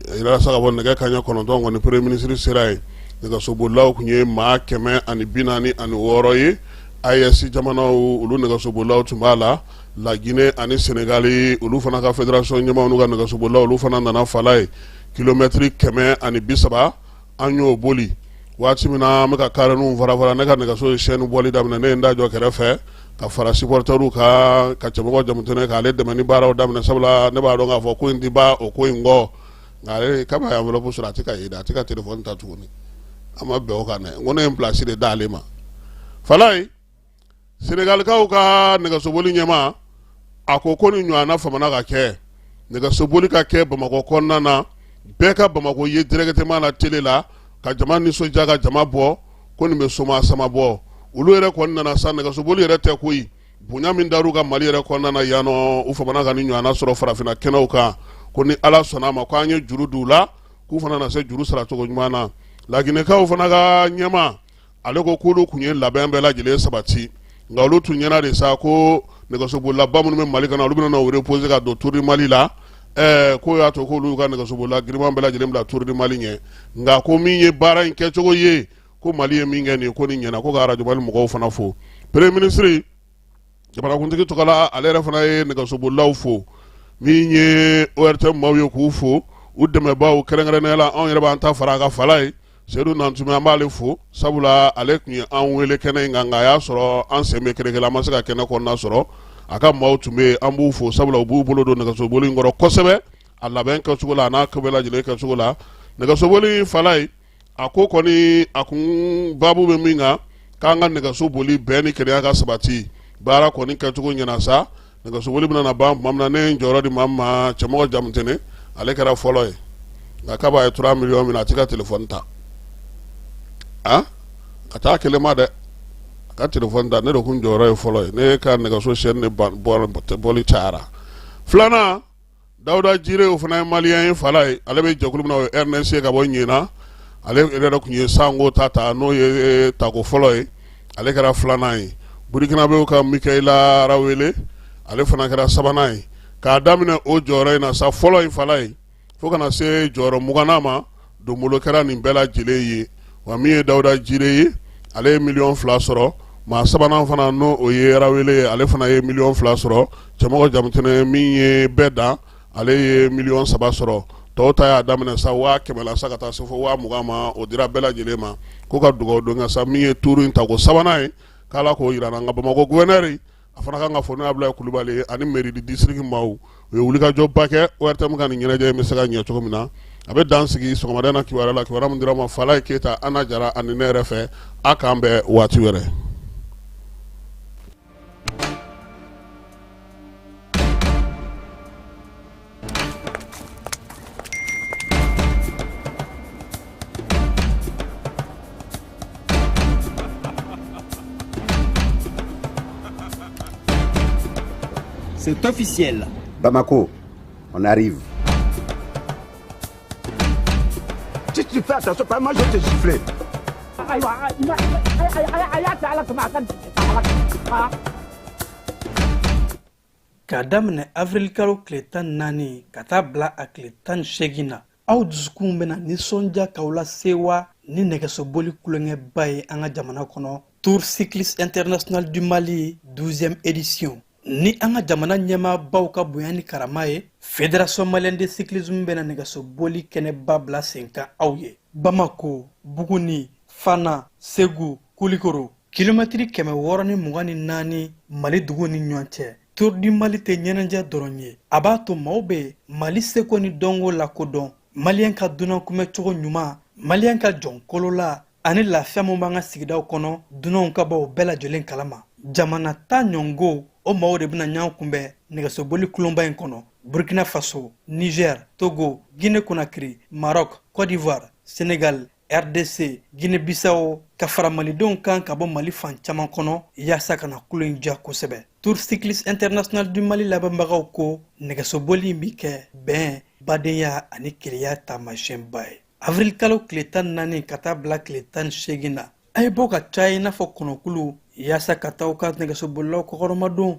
A yirala sa k'a fɔ nɛgɛ kanɲɛ 9 kɔni, premier ministre sera yen. Nɛgɛsobolilaw tun ye maa 146 ye. AES jamanaw, olu nɛgɛsobolilaw tun b'a la. Laginɛ ani Senegali, olu fana ka fédération ɲɛmaaw n'u ka nɛgɛsobolilaw, olu fana nana fala ye. Kilomɛtiri 130, an y'o boli. Waati min na an bɛ ka kareninw fara fara, ne ka nɛgɛso ye chaîne bɔli daminɛ. Ne ye n da jɔ kɛrɛfɛ ka fara supporterw kan ka Cɛmɔgɔ Jamutɛnɛ k'ale dɛmɛ ni baaraw daminɛ, sabula ne b'a dɔn k'a fɔ ko in tɛ ban o ko in kɔ. Nka ale kabi a ye enveloppe sɔrɔ, a tɛ ka ye dɛ, a tɛ ka téléphone ta tuguni. An ma bɛn o kan dɛ, n ko ne ye n place de d'ale ma. Falaye, Senegalikaw ka nɛgɛsoboli ɲɛmaa, a ko ko ni ɲɔgɔnna famana ka kɛ, nɛgɛsoboli ka kɛ Bamakɔ kɔnɔna na, bɛɛ ka Bamakɔ ye directement la télé la, ka jama nisɔndiya, ka jama bɔ, ko nin bɛ soma sama bɔ. Olu yɛrɛ kɔni nana sa, nɛgɛsoboli yɛrɛ tɛ koyi, bonya min dar'u ka Mali yɛrɛ kɔnɔna na yan nɔ, u famana ka ni ɲɔgɔnna sɔrɔ farafinna kɛnɛw kan, ko ni Ala sɔnna a ma, ko an ye juru d'u la, k'u fana na se juru sara cogo ɲuman na. Laginɛkaw fana ka ɲɛmaa, ale ko k'olu tun ye labɛn bɛɛ lajɛlen sabati, nka olu tun ɲɛna de sa ko nɛgɛsobolilaba minnu bɛ Mali kɔnɔ, olu bɛna u reposer ka don Tour du Mali la. K'o y'a to k'olu ka nɛgɛsobolila giriman bɛɛ lajɛlen bila Tour du Mali ɲɛ. Nka ko min ye baara in kɛcogo ye, ko Mali ye min kɛ nin, ko nin ɲɛna, ko ka arajo Mali mɔgɔw fana fo. Premier ministre, jamanakuntigi tɔgɔ la, ale yɛrɛ fana ye nɛgɛsobolilaw fo. Min ye ORTM maaw ye, k'u fo, u dɛmɛbaaw, kɛrɛnkɛrɛnnenya la anw yɛrɛ b'an ta fara a ka fala ye. Seyidu Nantumɛ, an b'ale fo, sabula ale tun ye an wele kɛnɛ in kan, nka a y'a sɔrɔ an sen bɛ kereke la, an ma se ka kɛnɛ kɔnɔna sɔrɔ. A ka maaw tun bɛ yen, an b'u fo, sabula u b'u bolo don nɛgɛsoboli in kɔrɔ kosɛbɛ, a labɛn kɛcogo la, a n'a ko bɛɛ lajɛlen kɛcogo la. Nɛgɛsoboli fala ye, a ko kɔni a kun baabu bɛ min kan, k'an ka nɛgɛso boli bɛn ni kelenya ka sabati. Baara kɔni kɛcogo ɲɛna sa. Nɛgɛsoboli bɛna na ban tuma min na, ne ye n jɔyɔrɔ di maa min ma, Cɛmɔgɔ Jamutɛnɛ, ale kɛra fɔlɔ ye. Nka kab'a ye 3 millions minɛ, a tɛ ka téléphone ta. A ka taa kelen ma dɛ, a ka téléphone ta. Ne de kun jɔyɔrɔ ye fɔlɔ ye, ne ka nɛgɛso chaîne de bɔli cayara. Filanan, Dawuda Jire, o fana ye maliyɛn ye, fala ye, ale bɛ jɛkulu min na, o ye RNC ka bɔ Ɲina. Ale yɛrɛ tun ye sanko ta n'o ye tako fɔlɔ ye, ale kɛra filanan ye. Burukinabew ka Mikayila Rawele, ale fana kɛra sabanan ye. K'a daminɛ o jɔyɔrɔ in na sa, fɔlɔ in fala ye, fo ka na se jɔyɔrɔ 20nan ma, donbolo kɛra nin bɛɛ lajɛlen ye. Wa min ye Dawuda Jire ye, ale ye miliyɔn 2 sɔrɔ. Maa sabanan fana, n'o o ye Rawele ye, ale fana ye miliyɔn 2 sɔrɔ. Cɛmɔgɔ Jamutɛnɛ min ye bɛɛ dan, ale ye miliyɔn 3 sɔrɔ. Tɔw ta y'a daminɛ sa 100 000 la sa ka taa se fo 20 000 ma. O dira bɛɛ lajɛlen ma ko ka dugawu don ka sa min ye turu in tako sabanan ye, k'Ala k'o jira an na. Nka Bamakɔ gouverneur a fana kan ka fɔ, n'o ye Abulayi Kulubali ye, ani mairie du district maaw, u ye wulikajɔba kɛ ORTM ka nin ɲɛnajɛ in bɛ se ka ɲɛ cogo min na. A bɛ dan sigi sɔgɔmada in na kibaruya la, kibaruya min dira ma Falaye Keyita, Ana Jara ani ne yɛrɛ fɛ. A k'an bɛn waati wɛrɛ. C'est officiel. Bamako, on arrive. Si tu fais attention, pas moi je vais te gifler. Ayiwa, a y'a cɛ Ala kama, a ka ala kama. K'a daminɛ avril kalo tile 14 ka taa bila a tile 18 na, aw dusukunw bɛna nisɔndiya k'aw lasewa ni nɛgɛsoboli tulonkɛba ye an ka jamana kɔnɔ, Tour Cycliste International du Mali 12e édition. Ni an ka jamana ɲɛmaabaw ka bonya ni karama ye, Fédération malienne de cyclisme bɛna nɛgɛsoboli kɛnɛba bila sen kan aw ye Bamako, Buguni, Fana, Segu, Kulikoro, kilomɛtiri 624 Mali dugu ni ɲɔgɔn cɛ. Tour du Mali tɛ ɲɛnajɛ dɔrɔn ye, a b'a to maaw bɛ Mali seko ni dɔnko lakodɔn, Maliyɛn ka dunan kunbɛcogo ɲuman, Maliyɛn ka jɔn kolola ani lafiya min b'an ka sigidaw kɔnɔ, dunanw ka bɔ o bɛɛ lajɛlen kalama. Jamana 10 ɲɔngo, o maaw de bɛna ɲɔgɔn kunbɛn nɛgɛsoboli kulonba in kɔnɔ: Burkina Faso, Niger, Togo, Guinée Conakry, Maroc, Côte d'Ivoire, Sénégal, RDC, Guinée Bissau, ka fara malidenw kan ka bɔ Mali fan caman kɔnɔ yaasa ka na kulo in diya kosɛbɛ. Tour Cycliste International du Mali labɛnbagaw ko nɛgɛsoboli in bi kɛ bɛn, badenya ani kelenya taamasiyɛnba ye. Avril kalo tile 14 ka taa bila tile 18 na, a ye bɔ ka caya i n'a fɔ kɔnɔkulu yaasa ka taa aw ka nɛgɛsobolilaw kɔkɔrɔmadon.